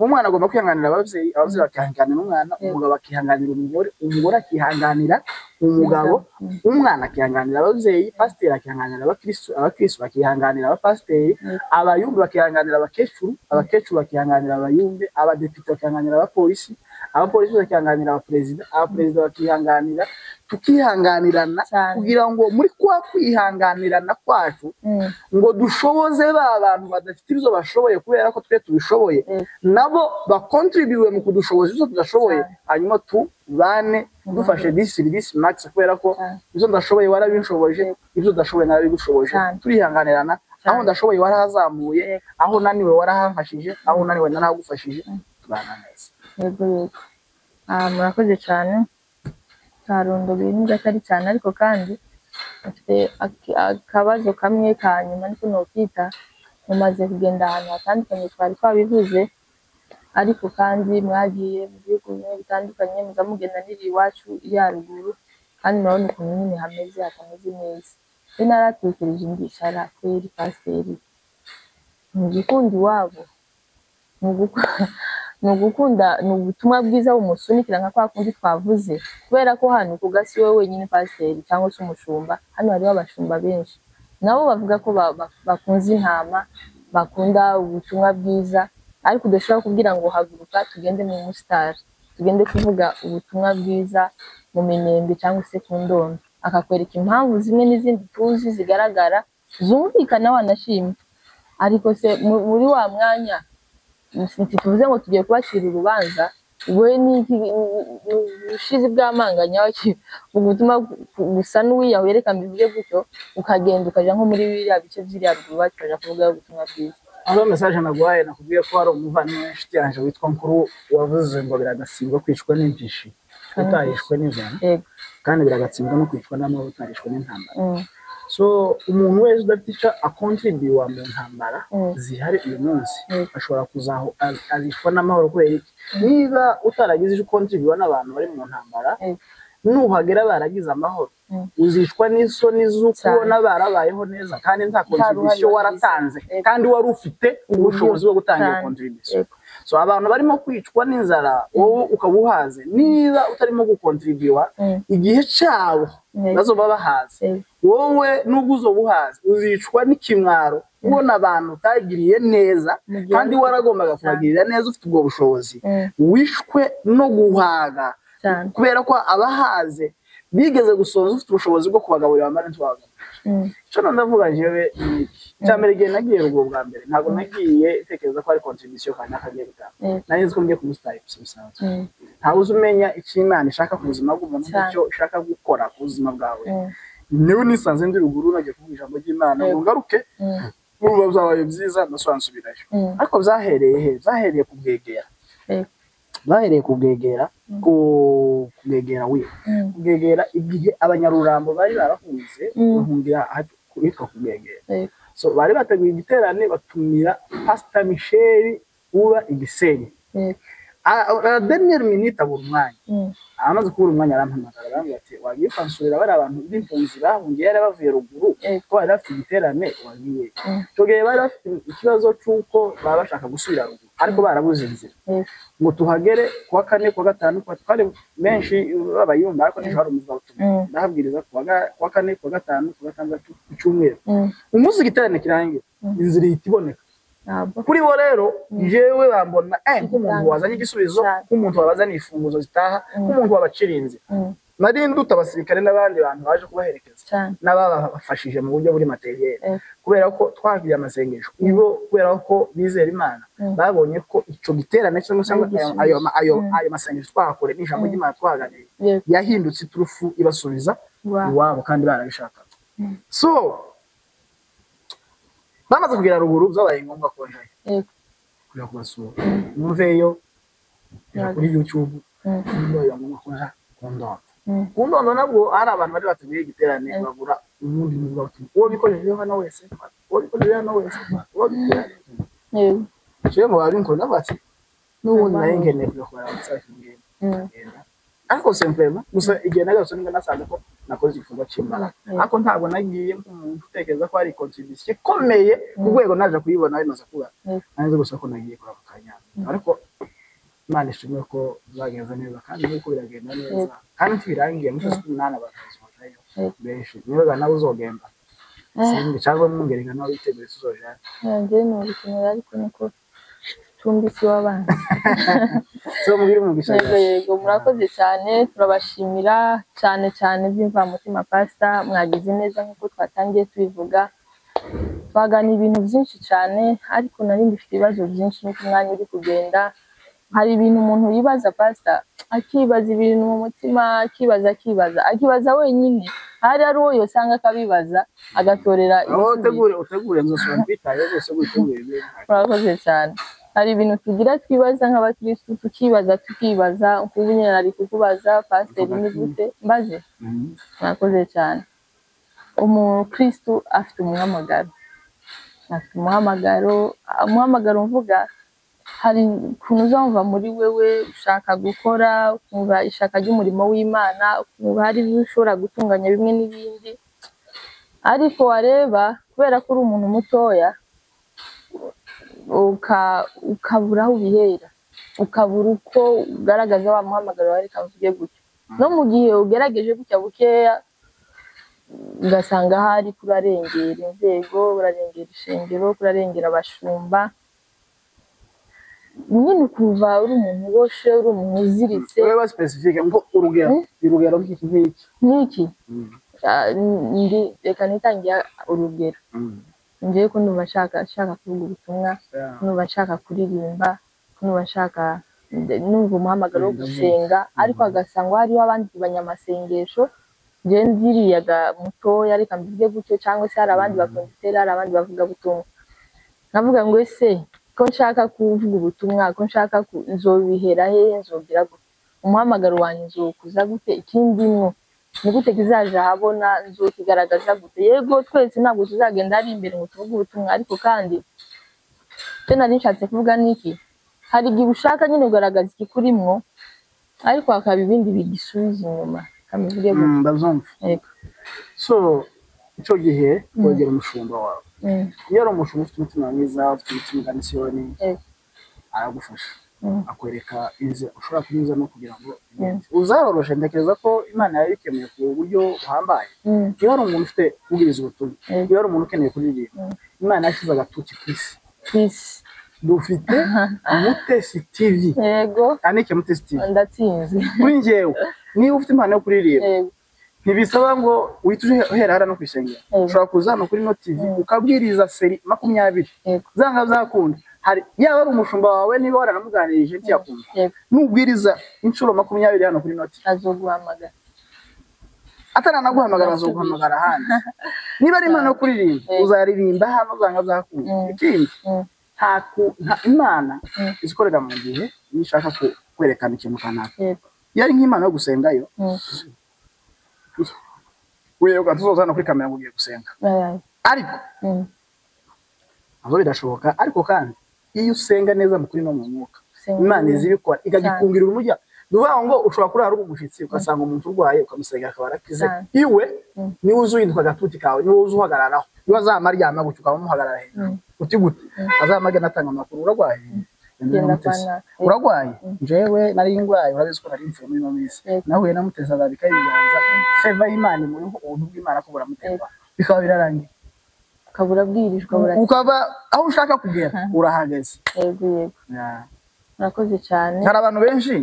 umwana agomba kwihanganira ababyeyi, ababyeyi bakihanganira umwana, umugabo akihanganira umugore, umugore akihanganira umugabo, umwana akihanganira ababyeyi, pasiteri akihanganira abakristo, abakristo bakihanganira abapasiteri, abayumbe bakihanganira abakecuru, abakecuru bakihanganira abayumbe, abadepite bakihanganira abapolisi, abapolisi bakihanganira abaperezida, abaperezida bakihanganira, tukihanganirana kugira ngo muri kwa kwihanganirana kwacu ngo dushoboze ba bantu badafite ibyo bashoboye kubera ko twe tubishoboye, nabo bakontribuye mu kudushoboza ibyo tudashoboye, hanyuma tubane dufashe this max, kubera ko ibyo ndashoboye warabinshoboje, ibyo udashoboye narabigushoboje, turihanganirana. Aho ndashoboye warahazamuye, aho naniwe warahamfashije, aho unaniwe narahagufashije, tubana neza. Yego yego, murakoze cyane. Twarondoye nubwo atari cyane, ariko kandi mfite akabazo kamwe ka nyuma niko nokita. Mumaze kugenda ahantu hatandukanye twari twabivuze, ariko kandi mwagiye mu bihugu bimwe bitandukanye, muza mugenda n'iri iwacu ya ruguru, kandi murabona ukuntu nyine hameze, hatameze neza. Rero naratekereje ndicara kweri pasiteri, ni ugukunda iwabo, ni ugukunda, ni ubutumwa bwiza bumusunikira nka kwa kundi twavuze, kubera ko hano ku gasi wowe wenyine pasiteri cyangwa se umushumba, hano hariho abashumba benshi nabo bavuga ko bakunze intama, bakunda ubutumwa bwiza, ariko udashobora kubwira ngo haguruka tugende mu musitari, tugende kuvuga ubutumwa bwiza mu Minembwe cyangwa se ku Ndondo, akakwereka impamvu zimwe n'izindi tuzi zigaragara zumvikana wanashimye. Ariko se muri wa mwanya ntituvuze ngo tugiye kubacira urubanza, we n'iki ubushizi bw'amanganya bugutuma gusa n'uwiyahuye, reka mbivuge gutyo, ukagenda ukaja nko muri biriya bice by'iriya ruguru iwacu ukaja kuvuga ubutumwa bwiza. Aho message naguhaye nakubwiye ko hari umuvandimwe w'inshuti yanje witwa Nkuru wavuze ngo biragatsindwa kwicwa n'impishi. Utarishwe n'inzara, kandi biragatsindwa no kwicwa n'amahoro utarishwe n'intambara. So umuntu wese udafite icyo akontribuwa mu ntambara zihari uyu munsi ashobora kuzaho azicwa n'amahoro. Kubera iki? Niba utaragize icyo ukontribuwa n'abantu bari mu ntambara, nuhagera baragize amahoro, uzicwa n'isoni z'uko ubona barabayeho neza kandi nta contribution waratanze, kandi wari ufite ubushobozi bwo gutanga iyo contribution. So abantu barimo kwicwa n'inzara, wowe ukaba uhaze, niba utarimo gukontribuwa, igihe cyabo bazoba bahaze, wowe nubwo uzoba uhaze uzicwa n'ikimwaro ubona abantu utagiriye neza kandi waragombaga kubagirira neza ufite ubwo bushobozi. Wishwe no guhaga kubera ko abahaze bigeze gusonza, ufite ubushobozi bwo kubagaburira, bamara ntibabagaburire. Icyo ndavuga jewe ni iki: icya mbere, igihe nagiye ruguru bwa mbere, ntabwo nagiye ntekereza ko ari contribution kanaka agiye gutanga. Nari nzi ko ngiye kumusitari gusa bisanzwe. Ntawe uzi umenya icyo Imana ishaka ku buzima bw'umuntu n'icyo ishaka gukora ku buzima bwawe. Niwe nisanze ndi ruguru nagiye kuvuga ijambo ry'Imana ngo ngaruke, urumva byabaye byiza, ndasubira nsubirayo. Ariko byahereye he? Byahereye kubwegera, bahereye kubwegera, kubwegera we kubwegera igihe abanyarurambo bari barahunze bahungira ahitwa kubwegera. So bari bateguye igiterane, batumira Pastor Michel uba i Gisenyi. À la dernière minute abura umwanya. Amaze kubura umwanya arampamagara, arambwira ati: "Wagiye ukansurira bariya abantu b'impunzi bahungiye, yari bavuye ruguru, ko bari bafite igiterane, wagiye?" Icyo gihe bari bafite ikibazo cy'uko baba bashaka gusubira ruguru ariko barabuze inzira. Ngo tuhagere kuwa kane, kuwa gatanu, kuwa twari benshi babayumva, ariko nijoro hari umuvugabutumwa. Ndahabwiriza kuwa kane, kuwa gatanu, kuwa gatandatu, ku cyumweru. Umunsi igiterane kirangira, inzira ihita iboneka. Kuri bo rero jewe bambona nk'umuntu wazanye igisubizo, nk'umuntu wabazaniye imfunguzo zitaha, nk'umuntu wabaciriye inzira. Nari nduta abasirikare n'abandi bantu baje kubaherekeza n'ababafashije mu buryo buri matériel, kubera ko twagiriye amasengesho ibo, kubera ko bizera Imana. Babonye ko ico giterane cyangwa se ayo masengesho twahakoreye n'ijambo ry'Imana twahaganiriye yahindutse iturufu ibasubiza iwabo kandi barabishakaga. So bamaze kugera ruguru, byabaye ngombwa ko njayo kujya kubasura. Numveyo kuri YouTube, bibaye ngombwa ko nja ku Ndondo. Ku Ndondo nabwo hari abantu bari bateguye igiterane, bagura ubundi muvugabutumwa, uwo bikojeje hano wese, uwo bikojeje hano wese, uwo bikojeje. Jewe mu babinkora navuga ati n'ubundi nari nkeneye kujya kubaramutsa, ngenda. Ngenda ariko simplement gusa igihe nagarutse nibwo nasanze ko nakoze igikorwa cy'imbaraga, ariko ntabwo nagiye nk'umuntu utekereza ko hari contribution ikomeye ku rwego naje kuyibona bimaze kuba. Nanze gusa ko nagiye kuramukanya, ariko Imana ishimwe ko byagenze neza kandi nuko biragenda neza kandi ntibirangiye. Mu kwezi k'umunani abantu bazojayo benshi. Niba nawe uzogenda simbi cyangwa mwongereka nawe witeguye tuzojayo. Njye nubikenera, ariko niko cumbitse iw'abana. So mubiri umugisha. Yego yego, murakoze cyane, turabashimira cyane cyane by'imvamutima. Pastor, mwagize neza. Nk'uko twatangiye tubivuga, twaganira ibintu byinshi cyane, ariko nari ngifite ibibazo byinshi n'uko umwanya uri kugenda. Hari ibintu umuntu yibaza, Pastor, akibaza ibintu mu mutima, akibaza, akibaza, akibaza wenyine, hari ari uwo yosanga akabibaza agatorera Aho ibisubizo. Utegure, utegure, nzosubira kwitaye rwose, witegure. Murakoze cyane. Hari ibintu tugira twibaza nk'abakirisitu, tukibaza, tukibaza. Nk'ubu nyine nari kukubaza, pasiteri, ni gute mbaze? Murakoze cyane. Umukirisitu afite umuhamagaro, afite umuhamagaro. Umuhamagaro mvuga, hari ukuntu uzumva muri wewe ushaka gukora, ukumva ishaka ry'umurimo w'Imana, ukumva hari ibyo ushobora gutunganya bimwe n'ibindi, ariko wareba kubera ko uri umuntu mutoya, ukabura aho ubihera, ukabura uko ugaragaza wa muhamagaro wawe. Reka mvuge gutyo, no mu gihe ugerageje gutya bukeya, ugasanga ahari kurarengera inzego, urarengera ishengero, kurarengera abashumba nyine, ukumva uri umuntu uboshe, uri umuntu uziritse. Ureba spécifique ngo urugero, urugero nk'iki nk'iki. Nk'iki? Reka nitangira urugero. Njyewe ko numva nshaka kuvuga ubutumwa, numva nshaka kuririmba, numva nshaka, numva umuhamagaro wo gusenga, ariko agasanga hariho abandi banyamasengesho, njyewe ndiriyaga mutoya, reka mbivuge gutyo, cyangwa se hari abandi bakonditeri, hari abandi bavuga butumwa. Nkavuga ngo ese ko nshaka kuvuga ubutumwa, ko nshaka nzobihera he, nzogira gute? Umuhamagaro wanjye nzowukuza gute? Ikindimwo ni gute kizaja ahabona? Nzokigaragaza gute? Yego, twese ntabwo tuzagenda ari imbere ngo tuvuge ubutumwa, ariko kandi icyo nari nshatse kuvuga ni iki: hari igihe ushaka nyine kugaragaza ikikurimwo, ariko hakaba ibindi bigisubiza inyuma. Kamivuge gutyo. Ndabyumva. Yego. So icyo gihe wegera umushumba wawe. Iyo ari umushumba ufite umutima mwiza, ufite umutima ugana Isiyoni, aragufasha, akwereka inzira ushobora kunyuzamo kugira ngo bigende. Uzaroroshe, ntekereza ko Imana yabikemuye ku buryo buhambaye. Iyo hari umuntu ufite kubwiriza ubutumwa, iyo hari umuntu ukeneye kuririmba, Imana yashyize agatuki ku isi. Peace. Dufite Mutesi TV. Anike Mutesi TV. Ndatsinze. Kuri njyewe, niba ufite impano yo kuririmba, ntibisaba ngo uhite uhera hariya no ku isengero. Ushobora kuza hano kuri ino TV ukabwiriza série 20. Zanga zakunda, hari yaba ari umushumba wawe, niba waranamuganirije ntiyakumva, nubwiriza inshuro 20 hano kuri ino TV, azoguhamagara. Ataranaguhamagara azoguhamagara ahandi. Niba ari impano yo kuririmba, uzaririmba hano zanga zakunda. Ikindi, nta Imana izikorera mu gihe iyo ishaka kwerekana ikintu kanaka. Iyo ari nk'impano yo gusengayo, wewe tuzoza hano kuri kamera ngo ugiye gusenga, ariko nabwo birashoboka. Ariko kandi iyo usenga neza mu kuri no mu mwuka, Gusenga Imana neza. izi ibikora ikagikungira urumujya. Ni ukuvuga ngo ushobora kurara uri umushyitsi, ugasanga umuntu urwaye, ukamusengera akaba arakize. Iwe niwe uzi uhinduka agatuti kawe, niwe uzi uhagararaho. Niwe azama aryama gutyo, ukaba umuhagarara hejuru. Uti gute? Azama agenda atanga amakuru: urarwaye? Genda Genda Mutesi. kwa naka. Urarwaye? Njyewe nari ndwaye, urabizi ko nari mvuye muri ino minsi. Nahuye na Mutesi, azabikaho ibiganza, faveur y'Imana imuriho, ubuntu bw'Imana ko buramutemba, bikaba birarangiye. Ukaba urabwirijwe, ukaba Ukaba aho ushaka kugera urahageze. Yego yego. Murakoze cyane. Hari abantu benshi,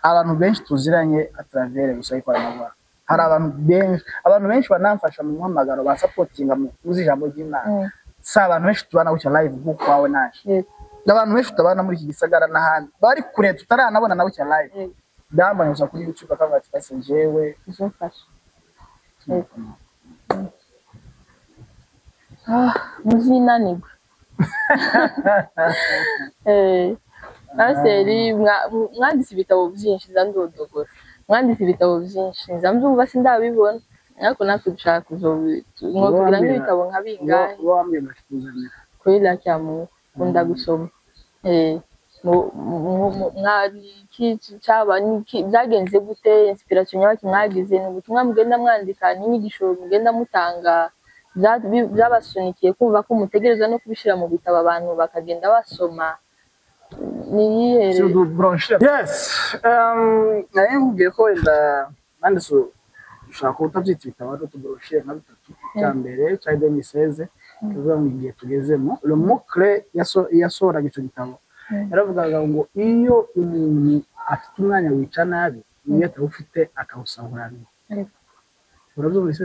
abantu benshi tuziranye à travers gusa y'ikoranabuhanga. Hari abantu benshi, abantu benshi banamfasha mu muhamagaro, basapotinga mu kuzi ijambo ry'Imana. Si abantu benshi tubana gutya live nk'uko wawe naje. Abantu benshi tutabana muri iki gisagara n'ahandi bari kure, tutaranabona na gutya live, byambanye gusa kuri YouTube, akavuga ati: "Basi njyewe Uzumfasha. Yego. Ah, muzinanirwe. Pasiteri, mwanditse ibitabo byinshi, nza ndodogora. Mwanditse ibitabo byinshi, nza mbyumva, sindabibona, ariko natwe dushaka mwotubwira nk'ibitabo nka bingahe? Uwo wambwiye ngo akikuzanira. Kuri Lacyamu kunda gusoma. Byagenze gute? Inspiration nyabaki mwagize? Ni ubutumwa mugenda mwandika, n'inyigisho mugenda mutanga byabasunikiye kumva ko mutegereza no kubishyira mu bitabo, abantu bakagenda basoma? Ni iyihe? Yes, nari nkubwiye ko wenda nanditse, ushobora kuba utabyita ibitabo, ari utubrochure nka bitatu. Icya mbere cya 2016 kivuga ngo igihe tugezemo. Le mot clé yasohoraga icyo gitabo, yaravugaga ngo iyo umuntu afite umwanya wica nabi, iyo atawufite akawusahurana. Urabyumvise?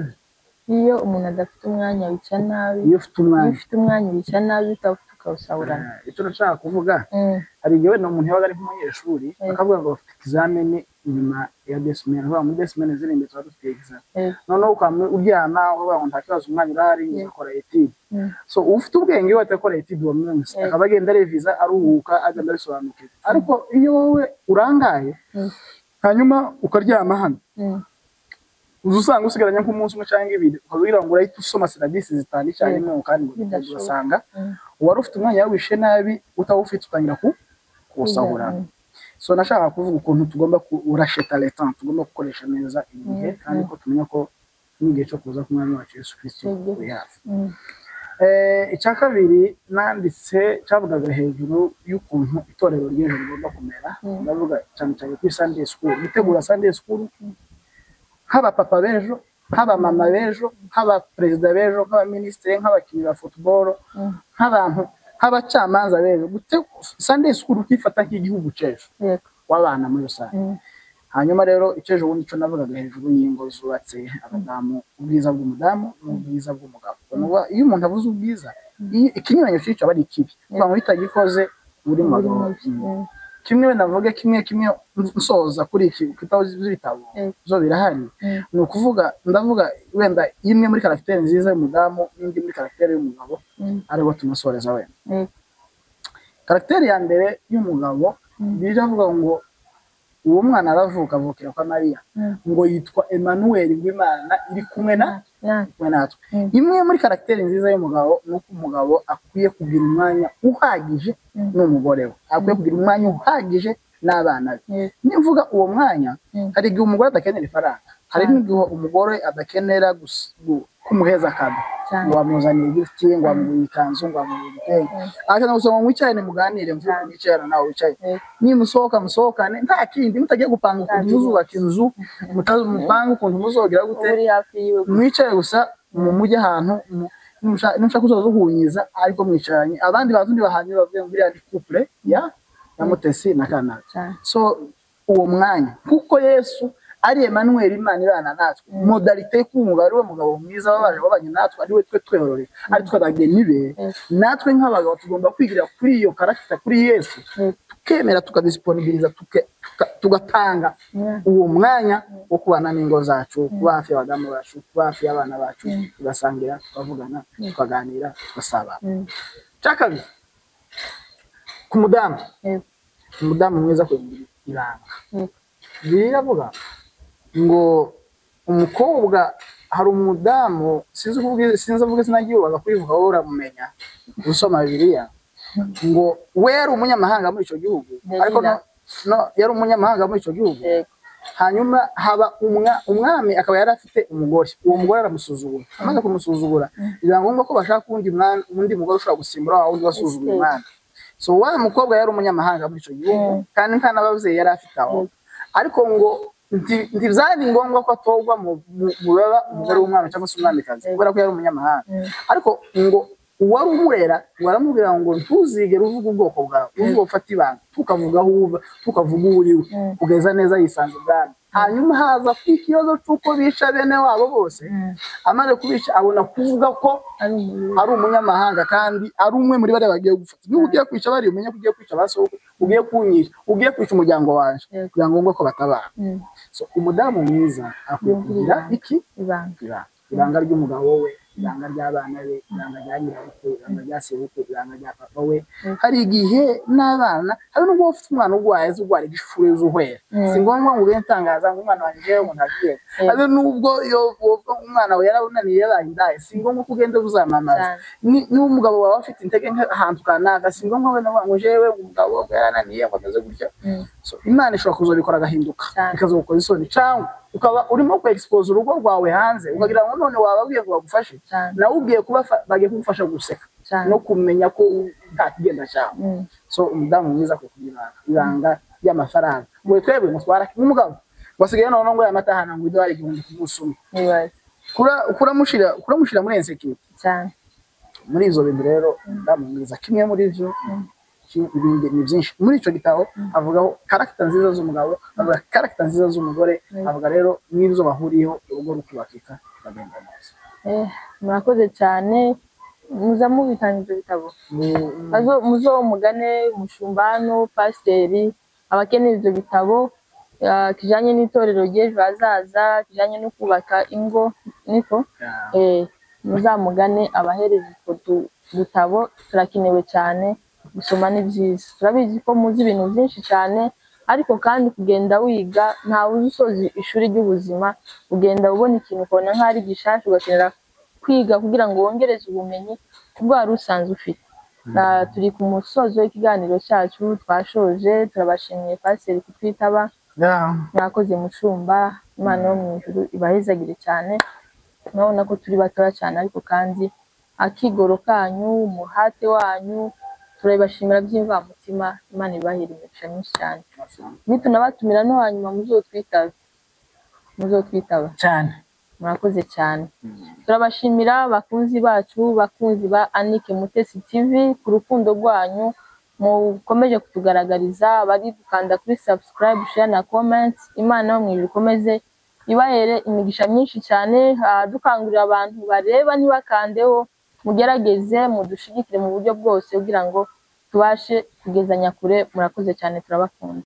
Iyo umuntu adafite umwanya wica nabi. Iyo ufite Iyo umwanya. ufite umwanya wica nabi, utawufite ukawusahurana. Icyo nashaka kuvuga, hari igihe wenda umuntu yabaga ari nk'umunyeshuri, akavuga ngo bafite ikizamini nyuma ya 2 semaines, uvuga muri 2 semaines ziri imbere tuba dufite examen. Noneho ukaba uryama uvuga ngo nta kibazo, umwanya urahari, nzakora étude. So ufite ubwenge iyo atakora étude uwo munsi, akaba agenda areviza, aruhuka, agenda abisobanukirwa. Ariko iyo wowe urangaye, hanyuma ukaryama hano, uza usanga usigaranye nk'umunsi umwe cyangwa ibiri, ukabwira ngo urahita usoma syllabus zitanu icyarimwe, kandi ngo Bidashoboka. ugasanga uwari ufite umwanya yawishe nabi, utawufite utangira kuwusahura. So nashaka kuvuga ukuntu tugomba kurasheta le temps, tugomba gukoresha neza igihe, kandi ko tumenya ko n'igihe cyo kuza k'umwami wacu Yesu Kristo kuri hafi. Icya kabiri nanditse cyavugaga hejuru y'ukuntu itorero ry'ejo rigomba kumera. Ndavuga cyane cyane kuri Sunday school, gutegura Sunday school nk'abapapa b'ejo, nk'abamama b'ejo, nk'abaperezida b'ejo, nk'abaminisitiri, nk'abakinnyi ba football, nk'abantu, nk'abacamanza b'ejo. Sunday school ukifata nk'igihugu cy'ejo w'abana muri rusange. Hanyuma rero icyo ejo bundi cyo navugaga hejuru y'ingo zubatse, abadamu, ubwiza bw'umudamu n'ubwiza bw'umugabo. Ni ukuvuga, iyo umuntu avuze ubwiza, ikinyuranyo cy'icyo aba ari ikibi, kuvuga ngo bitagikoze uri mu Uri bagabo. mubi. Kimwe wenda mvuge kimwe kimwe nsoza kuri iki kitaho z'ibitabo, zo birahari. Ni ukuvuga, ndavuga wenda imwe muri caractère nziza y'umudamu n'indi muri caractère y'umugabo, ariho tunasoreza wenda. Caractère ya mbere y'umugabo, biravuga ngo Uwo mwana aravuka, avukira kwa Mariya, ngo yitwa Emmanuel, ngo Imana iri kumwe na kumwe natwe. Imwe muri caractère nziza y'umugabo ni uko umugabo akwiye kugira umwanya uhagije n'umugore we, akwiye kugira umwanya uhagije n'abana be. Nimvuga uwo mwanya, hari igihe umugore adakenera ifaranga, hari n'igihe umugore adakenera kumuheza akado, ngo wamuzaniye gift, ngo wamuguriye ikanzu, ngo wamuguriye igitenge. Akenera gusa ngo mwicarane muganire, mvuge ukuntu wicarana nawe wicaye, nimusohoka musohokane, nta kindi, mutagiye gupanga ukuntu muzubaka inzu, mupanga ukuntu muzogira gute, uri hafi yiwe. Mwicare gusa mu mujyi ahantu nimushaka uzoza uhunyiza, ariko mwicaranye, abandi bazi undi bahanye bavuye ngo iriya ni couple ya Mutesi na Kanaka. So uwo mwanya, kuko Yesu ari Emmanuel, Imana ibana natwe, modalité yo kuba umugabo ari we mugabo mwiza wabaje wabanye natwe, ari we twe tweyororera, ari twe abageni be, natwe nk'abagabo tugomba kwigira kuri iyo caractère, kuri Yesu, tukemera tukadisponibiliza, tugatanga uwo mwanya wo kubana n'ingo zacu, kuba hafi y'abadamu bacu, kuba hafi y'abana bacu, tugasangira, tukavugana, tukaganira, tugasabana. Cya kabiri, ku mudamu, umudamu mwiza kugira ibanga. Bibiliya iravuga ngo umukobwa, hari umudamu, sinzi kuvuga, sinzi avuga izina ryiwe, baza kurivuga wowe uramumenya usoma Bibiliya, ngo we yari umunyamahanga muri icyo gihugu, ariko no yari umunyamahanga muri icyo gihugu. Hanyuma haba umwami akaba yari afite umugore, uwo mugore aramusuzugura. Amaze kumusuzugura, biba ngombwa ko bashaka undi mugore ushobora gusimbura wa wundi wasuzuguye umwami. So wa mukobwa yari umunyamahanga muri icyo gihugu, kandi nta n'ababyeyi yari afite aho, ariko ngo ntibyari ngombwa ko atorwa mu baba umugore w'umwami cyangwa se umwamikazi, kubera ko yari umunyamahanga. Ariko ngo uwari umurera ngo aramubwira ngo ntuzigere uvuga ubwoko bwawe, uvuga ufata ibanga, tukavuga aho uva, tukavuga uwo uriwe, kugeza neza yisanze ubwami. Hanyuma haza ikibazo cy'uko bica bene wabo bose, amaze kubica abona kuvuga ko ari umunyamahanga kandi ari umwe muri bariya bagiye gufata. Niba ugiye kwica bariya, umenye ko ugiye kwica ba sokuru, ugiye kunyica, ugiye kwica umuryango wanje, kugira ngo ngombwa ko batabara. So umudamu mwiza akwiye kugira iki? Ibanga. Ibanga ry'umugabo we, ibanga ry'abana be, ibanga rya nyirabukwe, ibanga rya sebukwe, ibanga rya papa we. Hari igihe n'abana, hari n'ubwo ufite umwana urwaye, azi urwara igicuri uzuhwera, si ngombwa ngo ube ntangaza ngo umwana wanjye ngo ntagiye. Habe n'ubwo iyo umwana wawe yarabunaniye yabaye indaya, si ngombwa ko ugenda uzamamaza. Niba umugabo wawe afite intege nke ahantu kanaka, si ngombwa wenda ngo jewe umugabo we yarananiye ngo ameze gutya. So Imana ishobora kuzobikora agahinduka, ikazogukora isoni, cyangwa ukaba urimo ku expose urugo rwawe hanze, ukagira ngo none wababwiye ngo bagufashe, nawe ugiye bagiye kugufasha guseka no kumenya ko nta kigenda cyawe. So umudamu mwiza akwiye kugira ibanga ry'amafaranga. Ngo twebwe mutwara nk'umugabo wasigaye none ngo yamatahana ngo idolari 1000 ku munsi umwe, kuramushira muri insecurity cyane. Muri izo bintu rero umudamu mwiza, kimwe muri byo, ibindi ni byinshi muri icyo gitabo, avugaho caractère nziza z'umugabo, avuga caractère nziza z'umugore, avuga rero n'izo bahuriyeho urugo rukubakika rukagenda neza. Murakoze cyane, muza mubitanga ibyo bitabo, muzo mugane umushumba hano, pasiteri, abakeneye ibyo bitabo kijanye n'itorero ry'ejo hazaza, kijanye no kubaka ingo, niko muzamugane abahereza utwo dutabo, turakenewe cyane. Gusoma ni byiza, turabizi ko muzi ibintu byinshi cyane, ariko kandi kugenda wiga, ntawe uzi usoza ishuri ry'ubuzima, ugenda ubona ikintu ukabona nk'aho ari gishasha, ugakenera kwiga kugira ngo wongereze ubumenyi kubwo wari usanzwe ufite. Turi ku musozo w'ikiganiro cyacu, twashoje, turabashimiye pasiteri kutwitaba, mwakoze mushumba, Imana yo mu ijuru ibahezagire cyane. Murabona ko turi batoya cyane, ariko kandi akigoro kanyu, umuhate wanyu, turabibashimira by'imvamutima. Imana ibahire imigisha myinshi cyane. Nitunabatumira no hanyuma muzotwitaba, muzotwitaba cyane. Murakoze cyane. Turabashimira bakunzi bacu, bakunzi ba Anike Mutesi TV, ku rukundo rwanyu mukomeje kutugaragariza, bari gukanda kuri subscribe, share na comment. Imana yo mu ijuru ikomeze ibahere imigisha myinshi cyane. Dukangurira abantu bareba ntibakandeho, mugerageze mudushigikire mu buryo bwose kugira ngo tubashe kugezanya kure. Murakoze cyane, turabakunda.